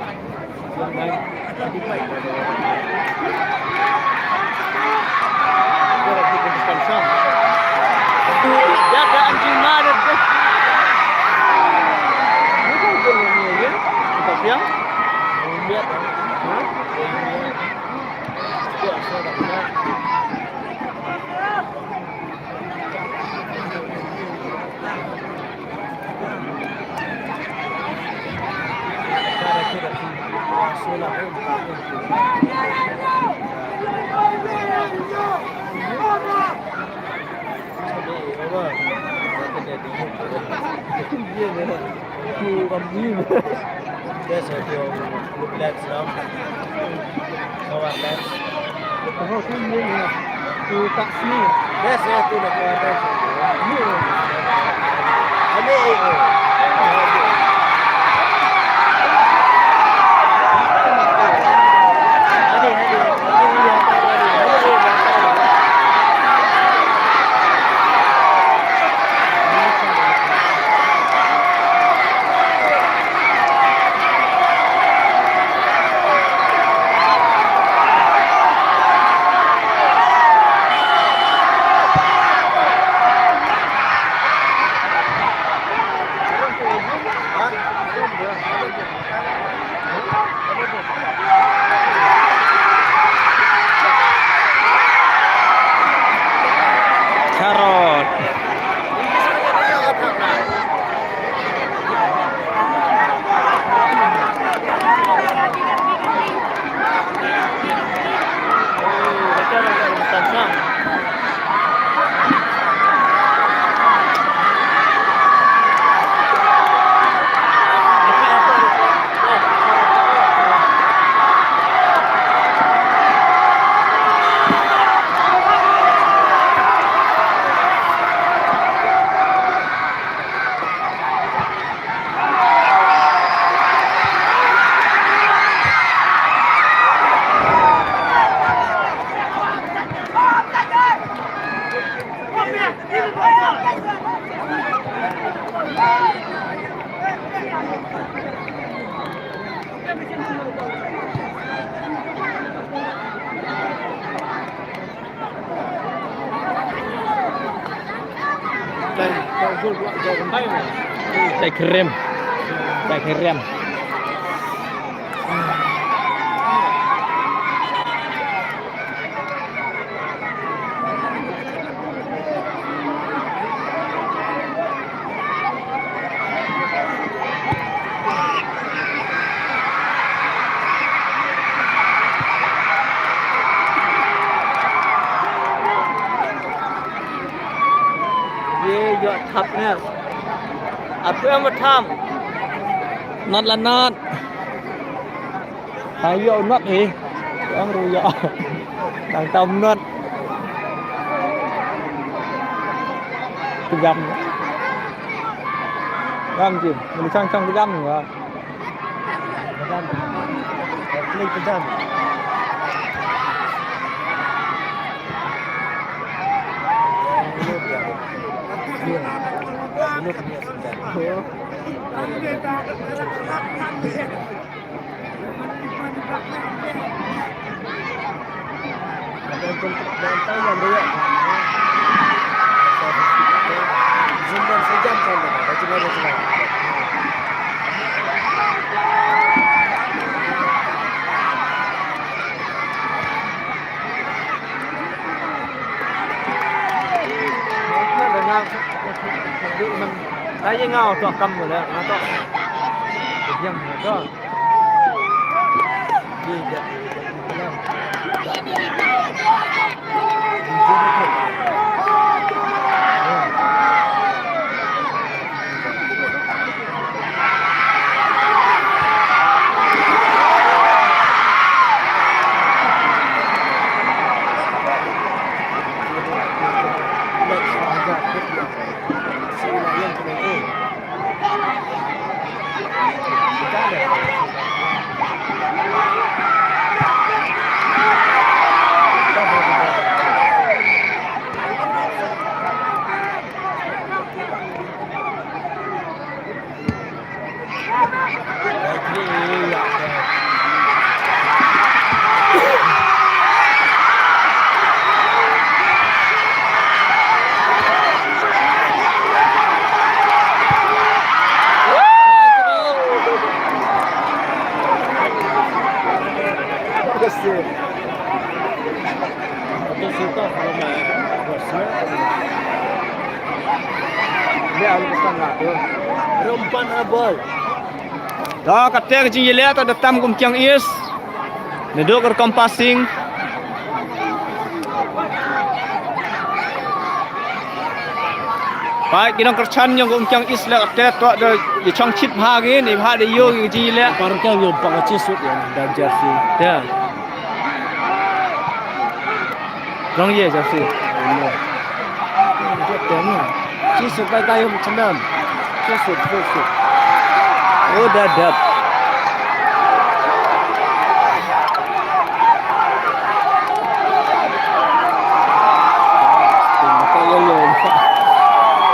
Yes, I do. Look left now. Forward left. Oh, tu dia ni. Tu tak sini. Yes, yes, tu dah forward left. Ni. Ambil. Charot. Dai krem. Dai krem. Ye ïoh thap ne. Atu em ba tham. Nat la nat. Tang ïoh nat hi. Tang ruh ïoh. Tang tam nat. Kejam. Kejam jin. Meli chang chang kejam. Kejam. Kejam. Ka ye nga to kam mo le nga to. Yang to. To, kata ka jingïaleh to da tam ka Umkiang East. Naduh ka rukom passing. Peit ki nongkyrshan jong ka Umkiang East leh kata to da ïa chong chit bha ki, ne bha da ïoh ki jingïaleh. Par ka ïoh pang ka chisut ïa da jersey. Ya. Rong ye jersey. Chi suk bai tai hum chenam. Chi suk, chi suk. Oh, da dap.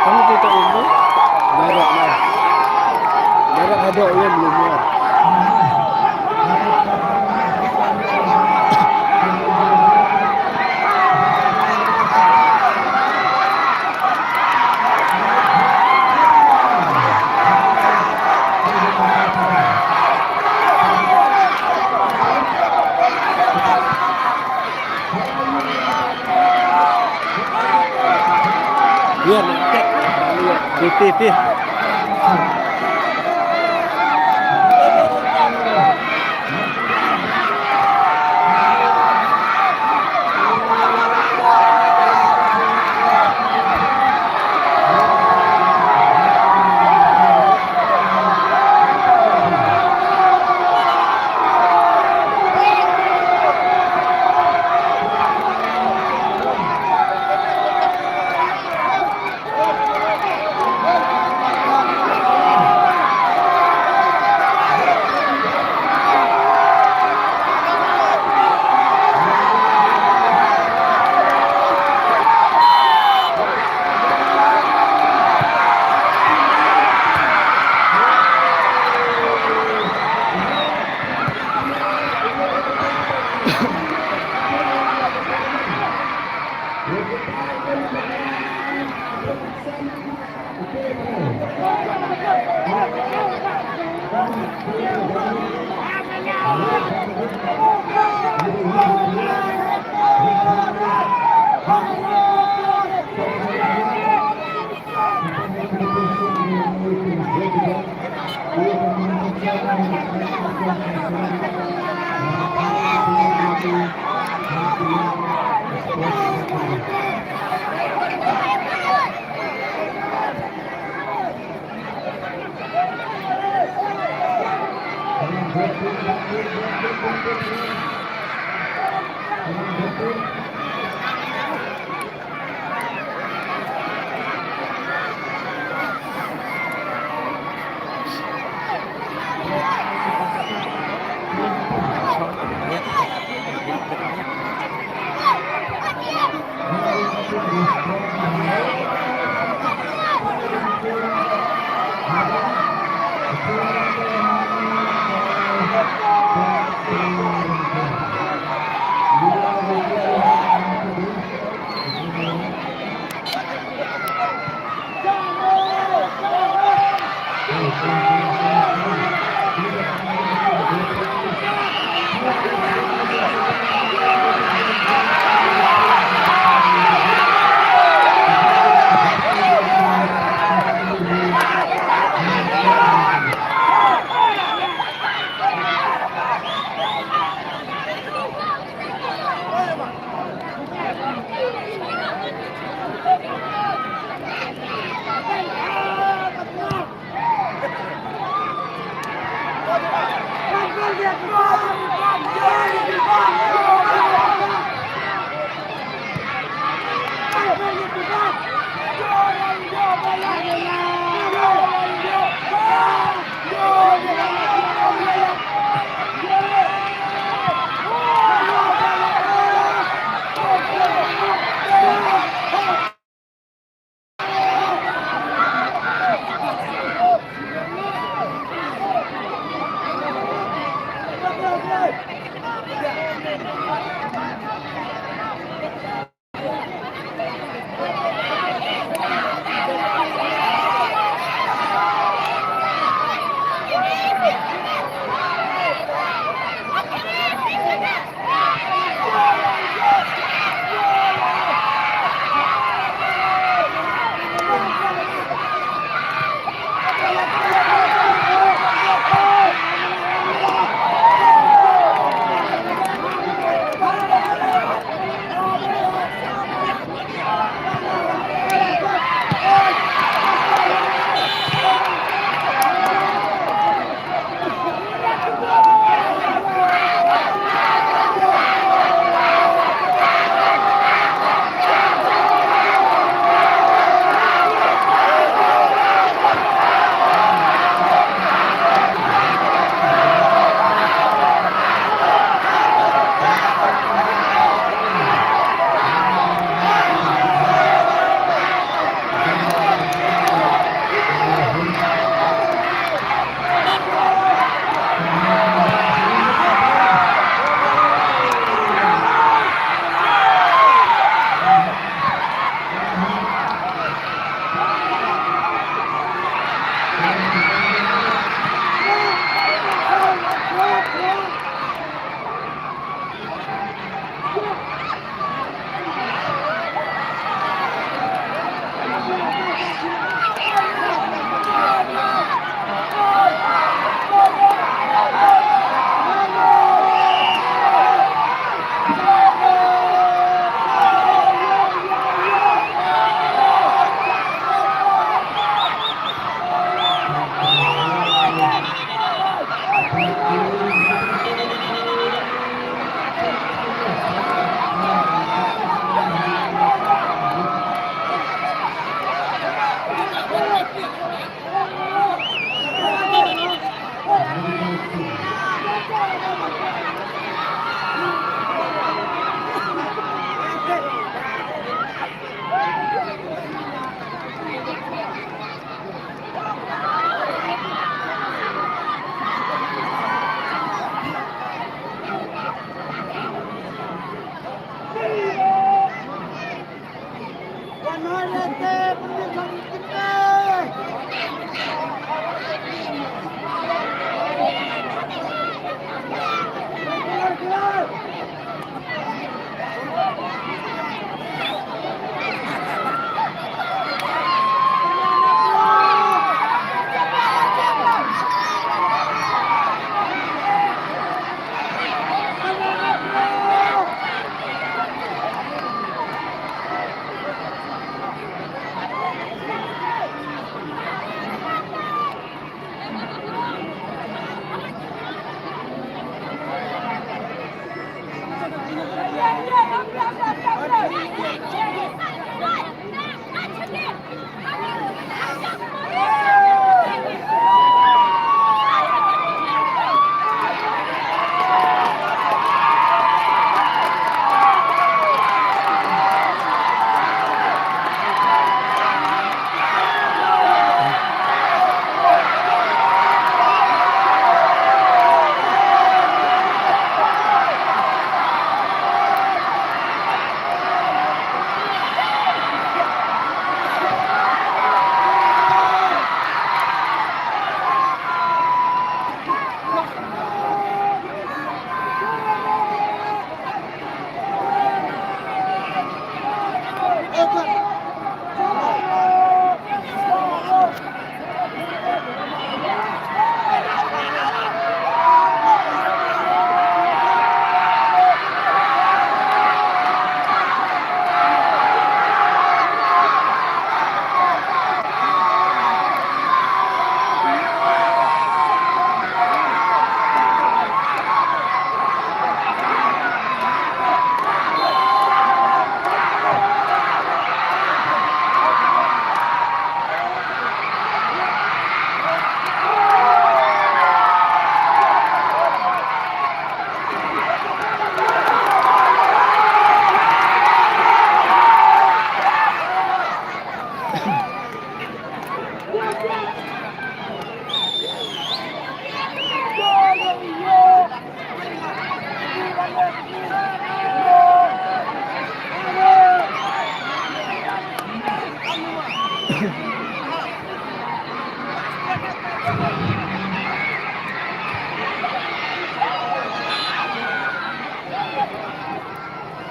Kamu kita ini. Darah lah. Darah ada yang belum ya. Biar nanti. Titih, titih.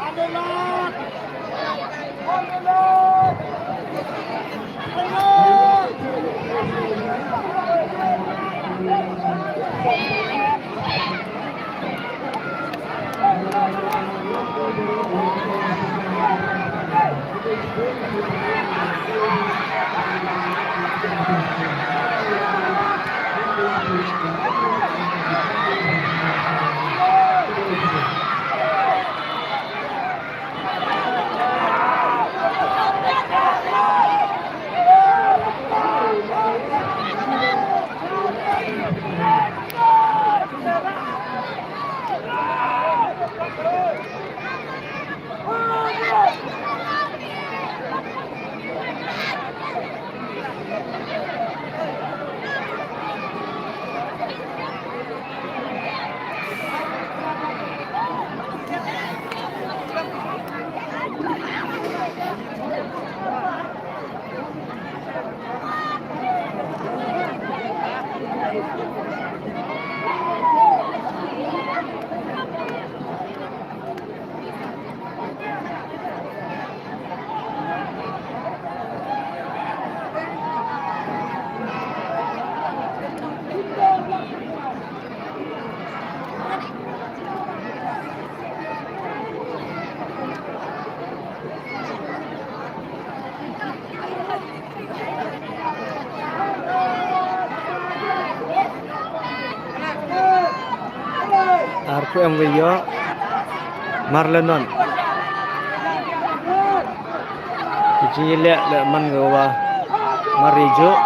Adelak! Adelak! Adelak! Arphew em wei ïoh. Marlenon. Ki jingïaleh leh man ka wa Marijuh.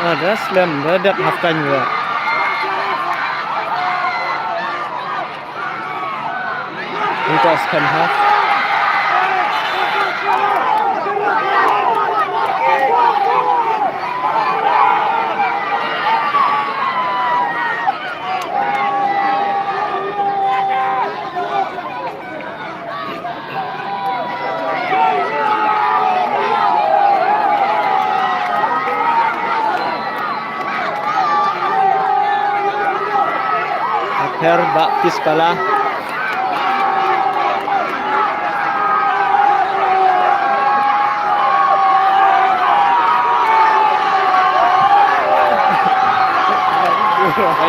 Ah, da slem, da dep half time ruh. Into second half. Her Baptist Pala.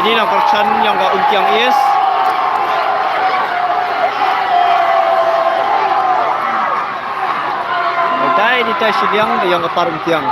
Ini nang perchan yang ka Umkiang East. Dai di tai shiliang yang ka par Umkiang.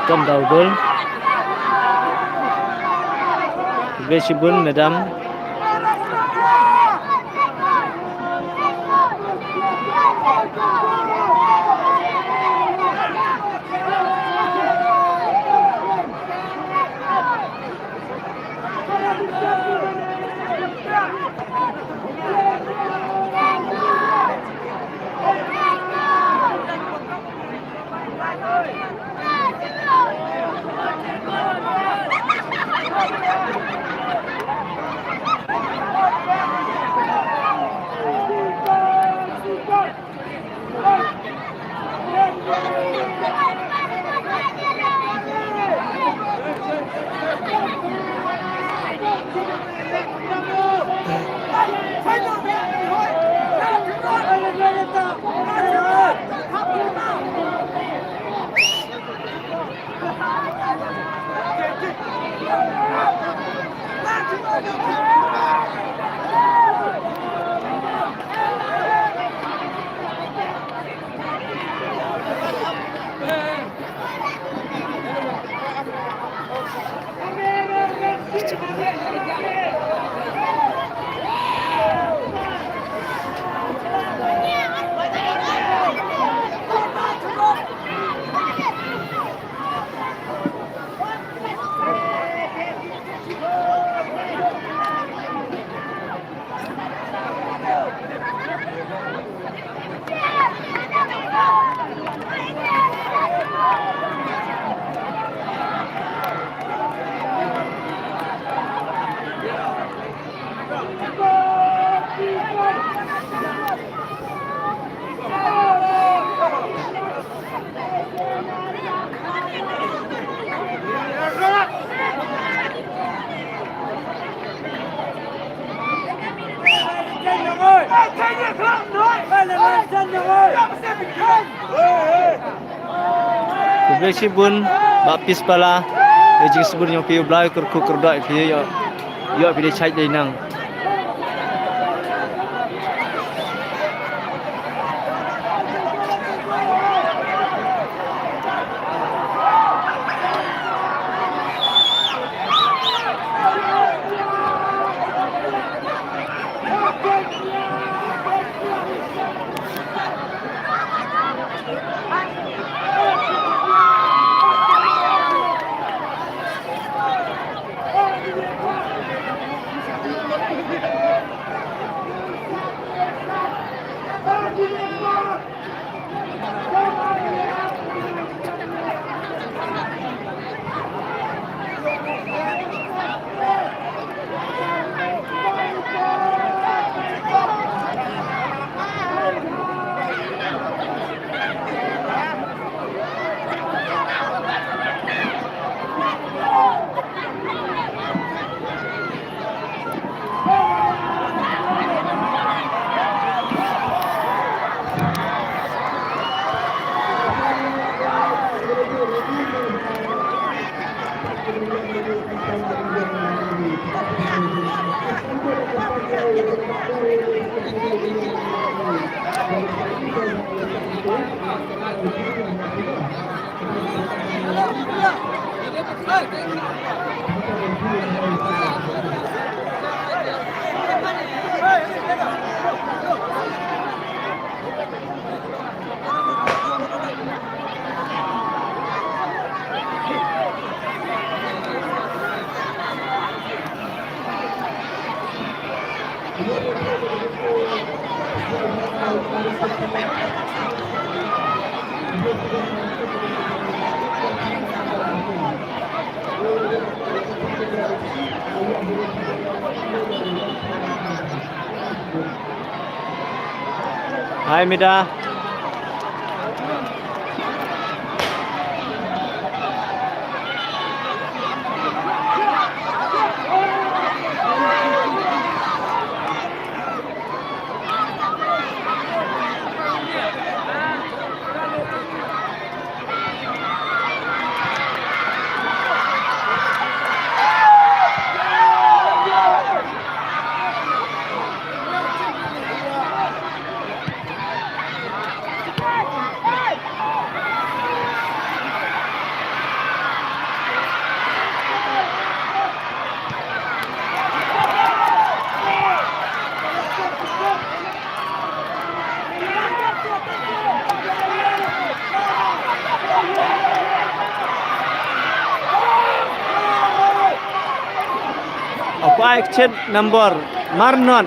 Skam da u gol. Khublei shibun, madam. Khublei shibun, Baptist Pala, ïa jingsbun jong phi, U Blei kyrkhu kyrdoh ïa phi, ïoh, ïoh phi da shait da inang. Hai, Mida. Action number Marnot.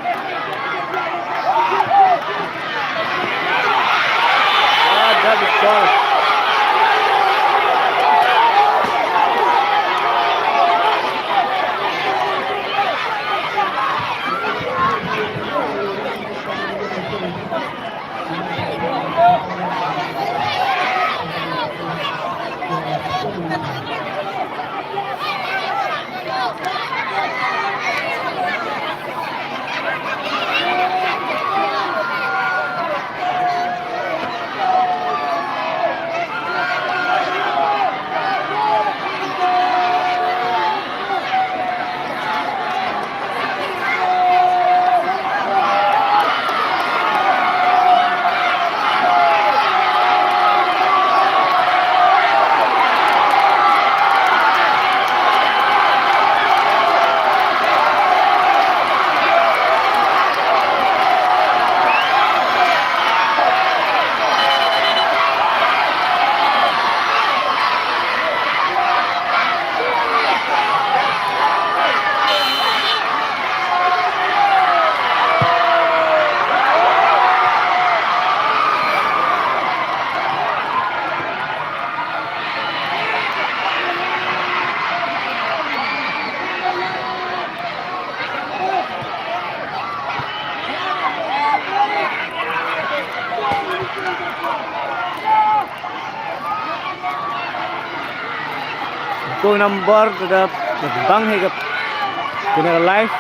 Ko number da bang he ka kena live.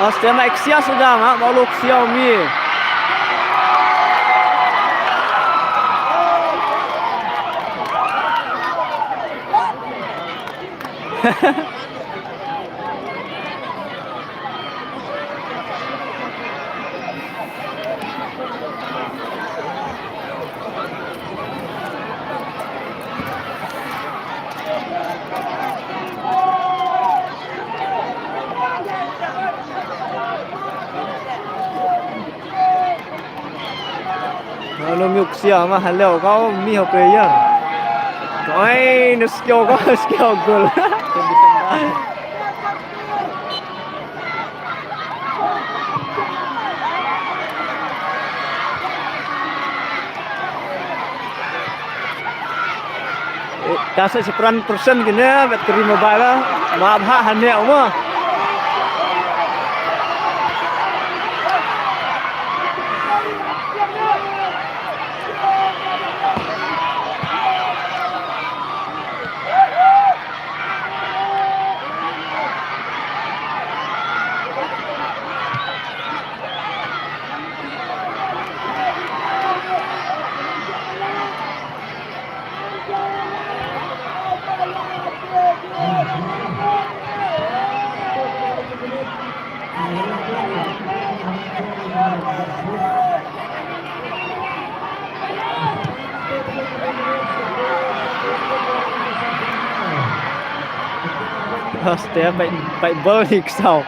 Aste ma iksia sudah ma, ma lok siau mi. Alo miuk sia ma halo kau mi ho player. Oi, nu skiau kau skiau gol. Ka sa shipran persen kine bet kri mobile ma bha hane uma. Hostia, bai, bai bol hik sau.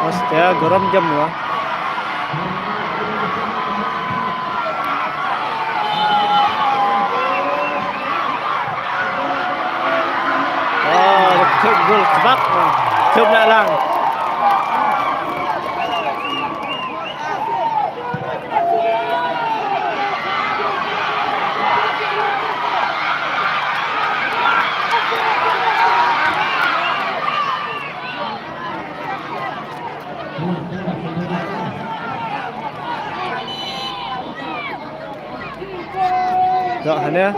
Hostia, gorom jam wa. Gol kebak. Cop na lang. Dah hanya.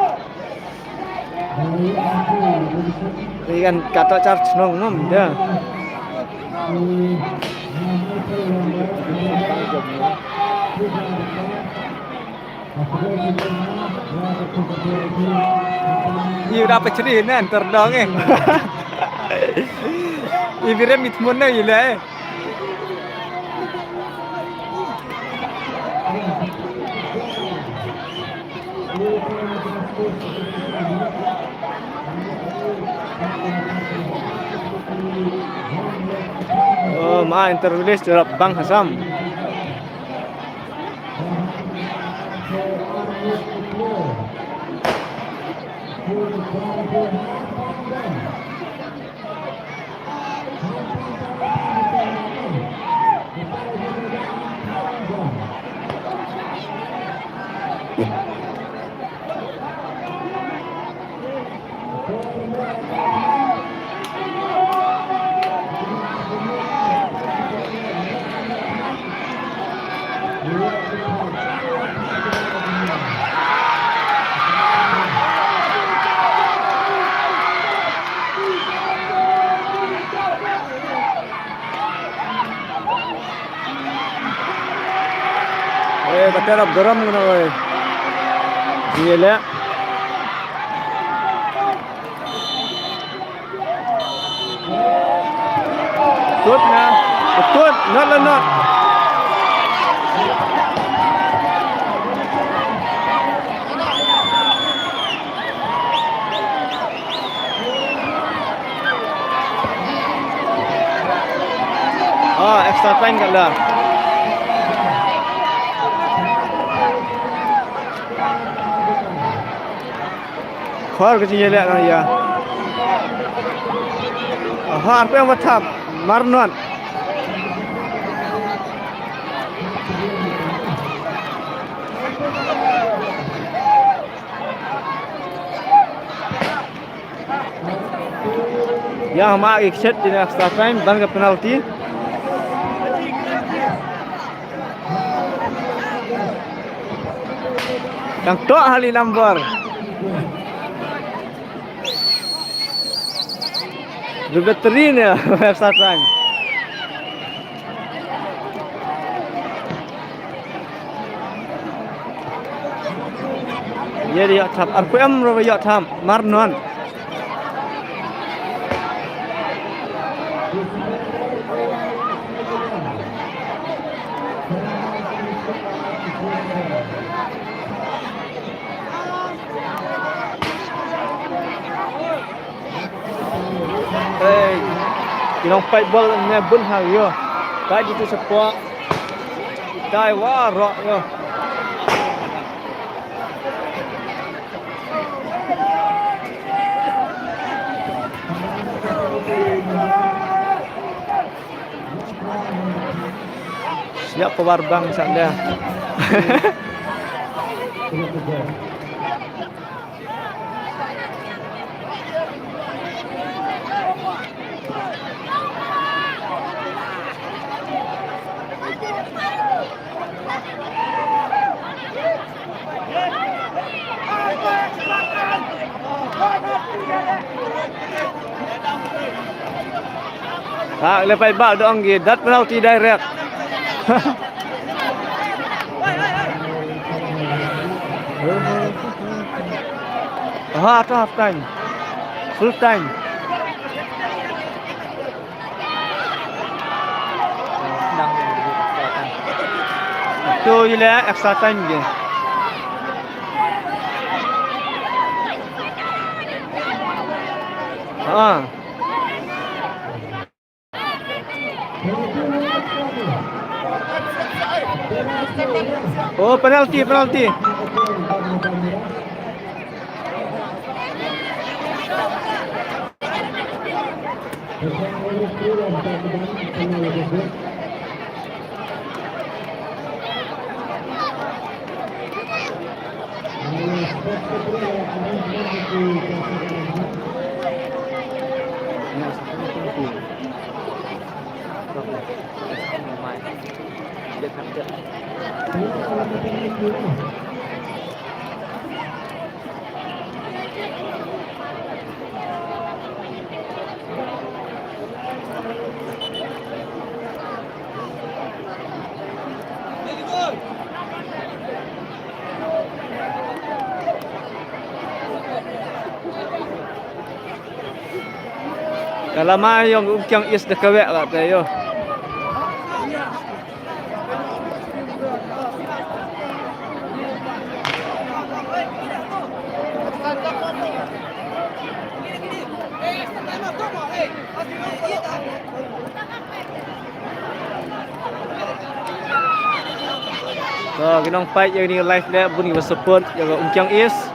Ri kan kata char chnong ngam da. Yu da pechri nan terdong eh. Ibirem mitmun na ila eh. Oh, ma interview list rap bang hasam. Eh, kata rap garam kena, oi. Iya, le. Tut na. Tut, not la not. Ah, extra time ka la. Khor ka jingïaleh na ïa. Aha, arpeng ba thap. Mar not. Ïa ma ki kset dina extra time, ban ka penalty. Dang tok hali number. Dua bateri ni extra time. Ye di ïoh thap, arpeng em ro ïoh thap, mar not. Ei, ki nongpeit bol ne bun ha ïo. Ka ji tu sepak. Dai wa rok ïo. Siap keluar bang sanda. Ha, le pai ba dong gi dat penalty direct. Ha, to half time. Full time. To ile extra time ge. Ha. Oh, penalty, penalty. Ka lama yong Umkiang East da kawek la te yo. To, ki nongpeit ïa kane ka live leh bun kiba support ïa ka Umkiang East.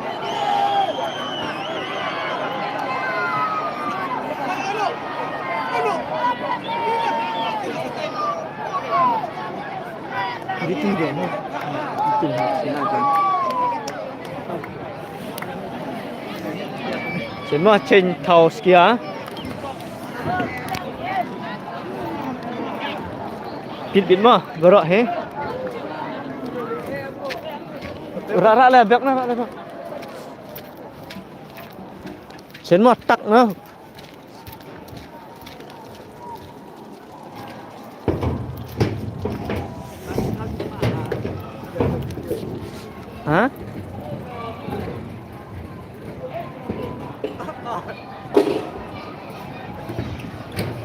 Sien ma, chen thaw skia. Bit bit ma, baroh he. Rak rak le bek na, rak le bek. Sien ma tak na. Ha?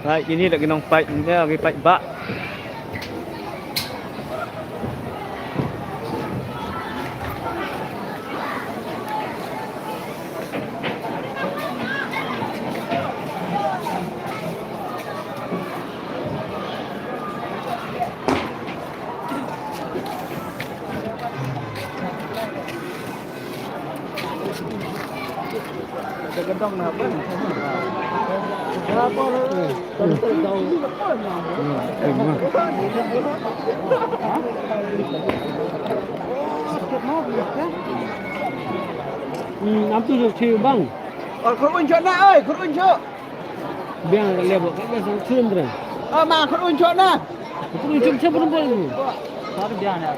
Right, kine da ki nongpeit, kine ki paidbah. Hmm, am tu jok chi bang. Oi, khur un jok na, oi, khur un jok. Biang ka lebo ka biang sang sun dre. Ah, ma khur un jok na. Khur un jok sa bun bun. Baru biang na.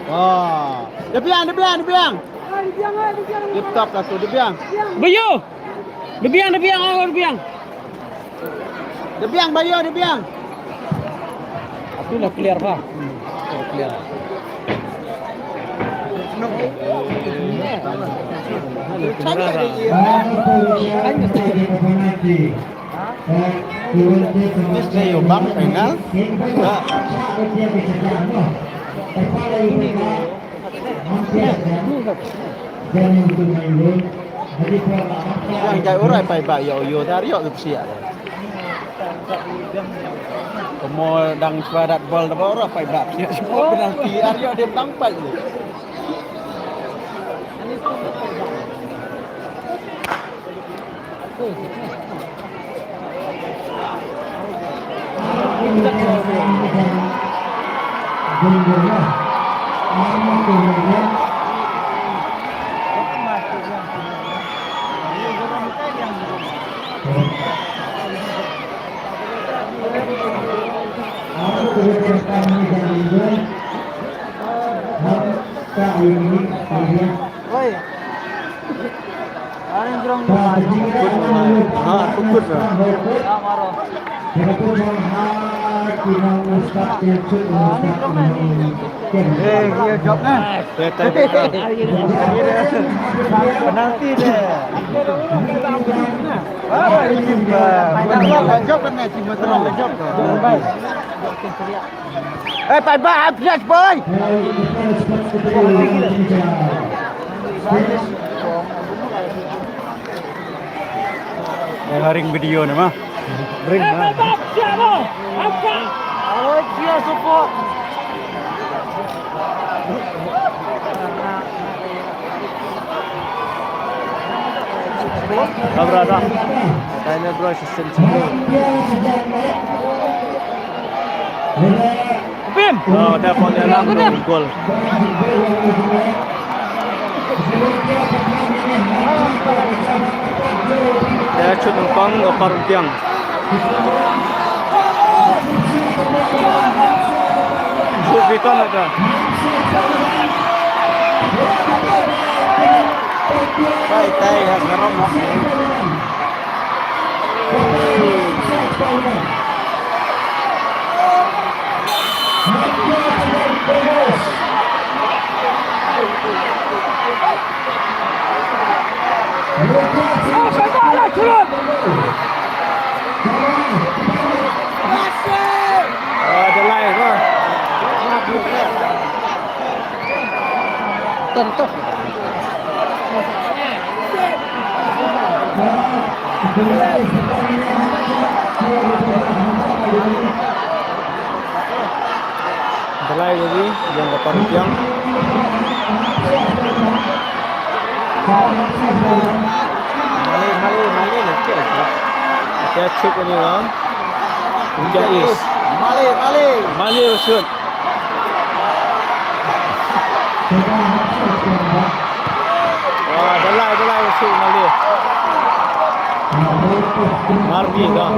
Ah, da biang, da biang, da biang. Tip top lah tu, da biang. Bayo. Da biang, da biang, ah, da biang. Da biang, Bayo, da biang. Atu la clear ba. Hmm, clear. Ni sa ïoh bang final. Yang jai urai paidbah ïoh ïoh tar ïoh tu psiah. Kemo dang swadat bol da bol urai paidbah psiah. Penalti ar ïoh dem dang paid. Oi. Arin jrong. Ha, pukut lah. Ha, maro. Eh, dia jawab nah. Betul, betul. Penalti dia. Ah, ini jawab kan, cuma terang jawab. Eh, bye bye, I'm just boy. Yang ring video ni mah. Ring mah. Oh, dia support. Kabra da. Dai na bro, system satu. Bim. Oh, da pon ya lang gol. Ya, chut ng pang, ng pang tiang. Chut bitan ada. Bai, tai, ha, karam, ha. Ah, the live, ha. Tentu. Belai lagi yang dapat rupiah. Mali, mali, mali, lagi. Kita cek ini lah. Jais. Mali, mali. Mali, shoot. Wah, belai, belai, masuk Mali. Marbi dah.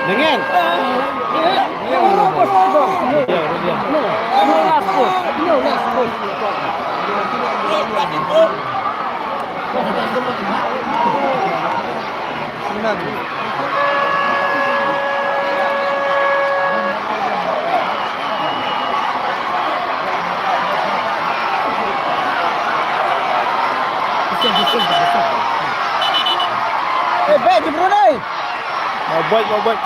Dengan. Eh, baik, Brunei. Mau baik, mau baik.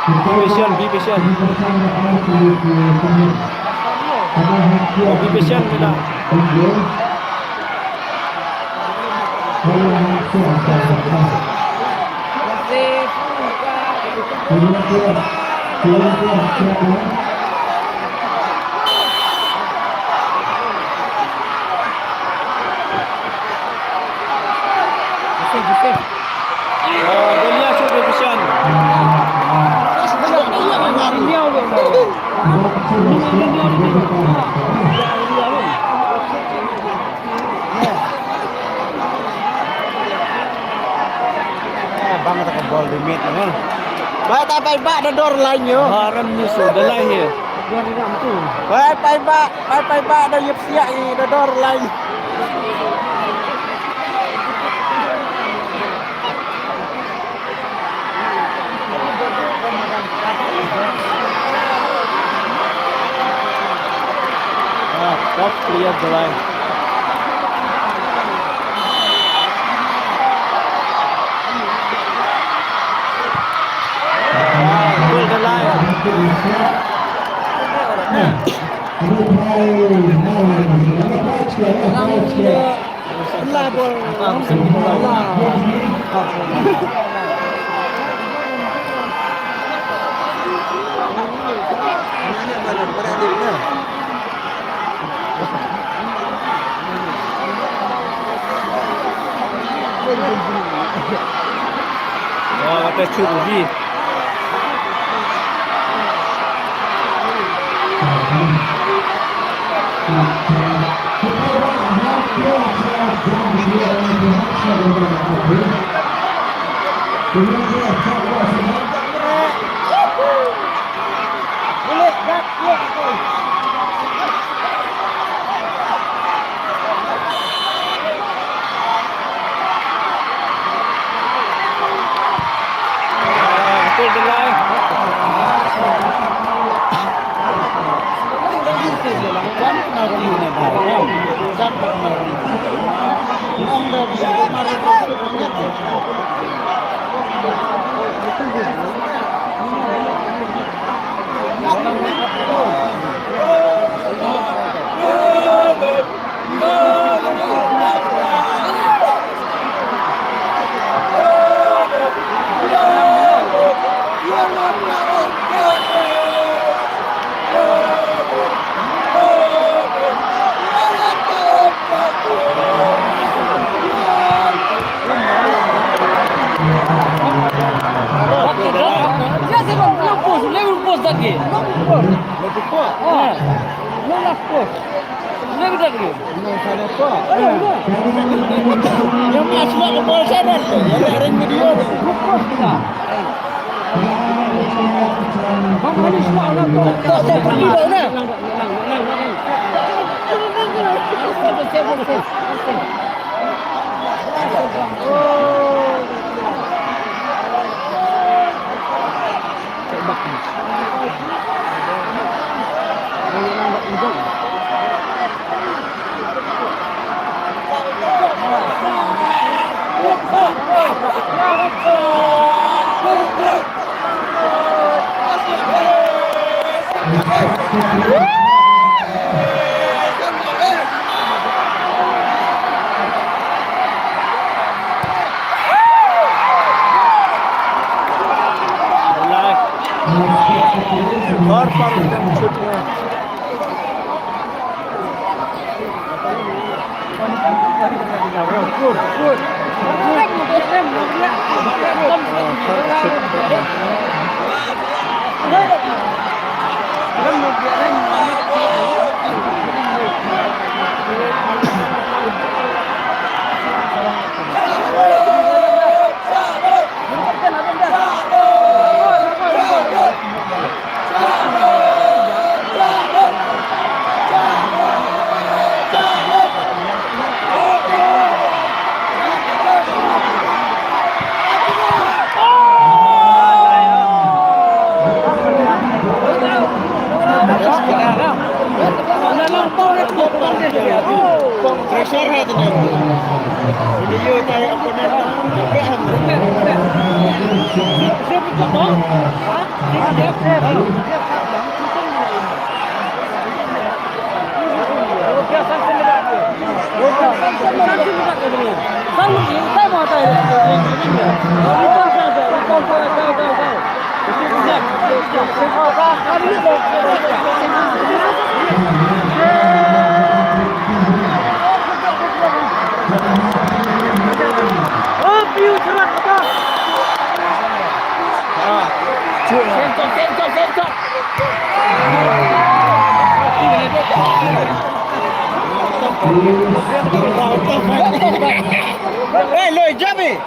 Be patient, be patient. Oh, be patient kita. Bang ta ka bol di mit na. Ba ta pai ba da dor lain yo. Haram ni su da lain yo. Ba pai ba. Bye bye bye da yep sia i da dor lai. Ah, top player Dalai. Ah, goal Dalai. Wah, kata cut ubi. Dia sebab belum pos, dia belum pos lagi. Belum pos. Ah, belum pos. Dia betul lagi. Belum sana pos. Belum pos. Yang asli ke pos sana tu, yang ada video tu. Belum pos kita. Bang Hanis, mana tu? Tak, tak, pergi dah, dah. Pressure hai tu ni. Video tai opponent. Hey, Lloyd, jump in.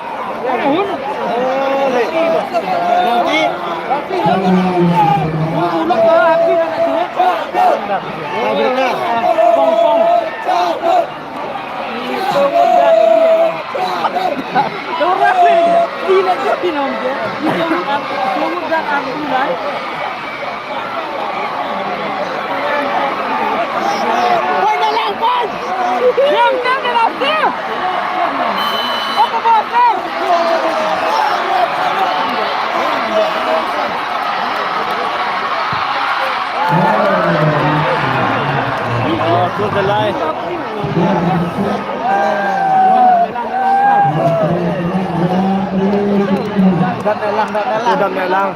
Oh, to the line. Dam neh lang, dam neh lang. Dam neh lang.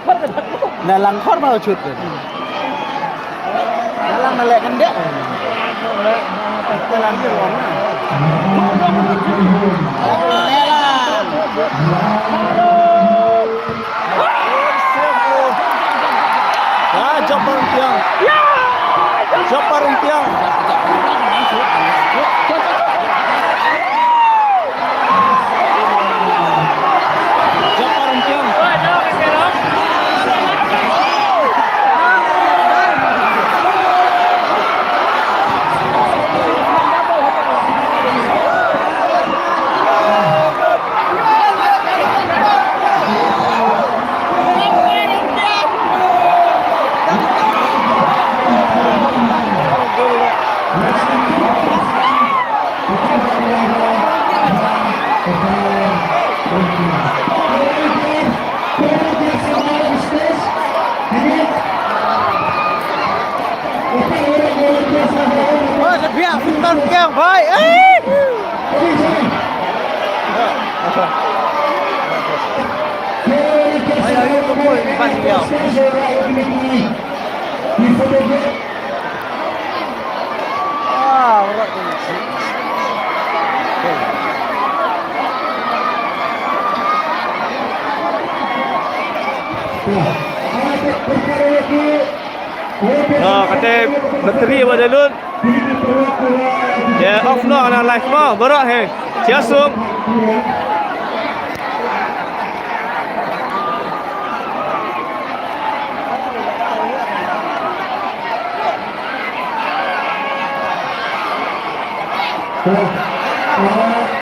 Neh lang khor ba u shut. Neh lang na leh kan deh. Neh lang ki ruang na. Neh lang. Ah, jump par umpiang. Jump par umpiang. Jump par umpiang. Kiang, bhai. Eh! Ah, kata bateri ba da lut. Ya, off noh, ana live mo, baroh he. Chia suk.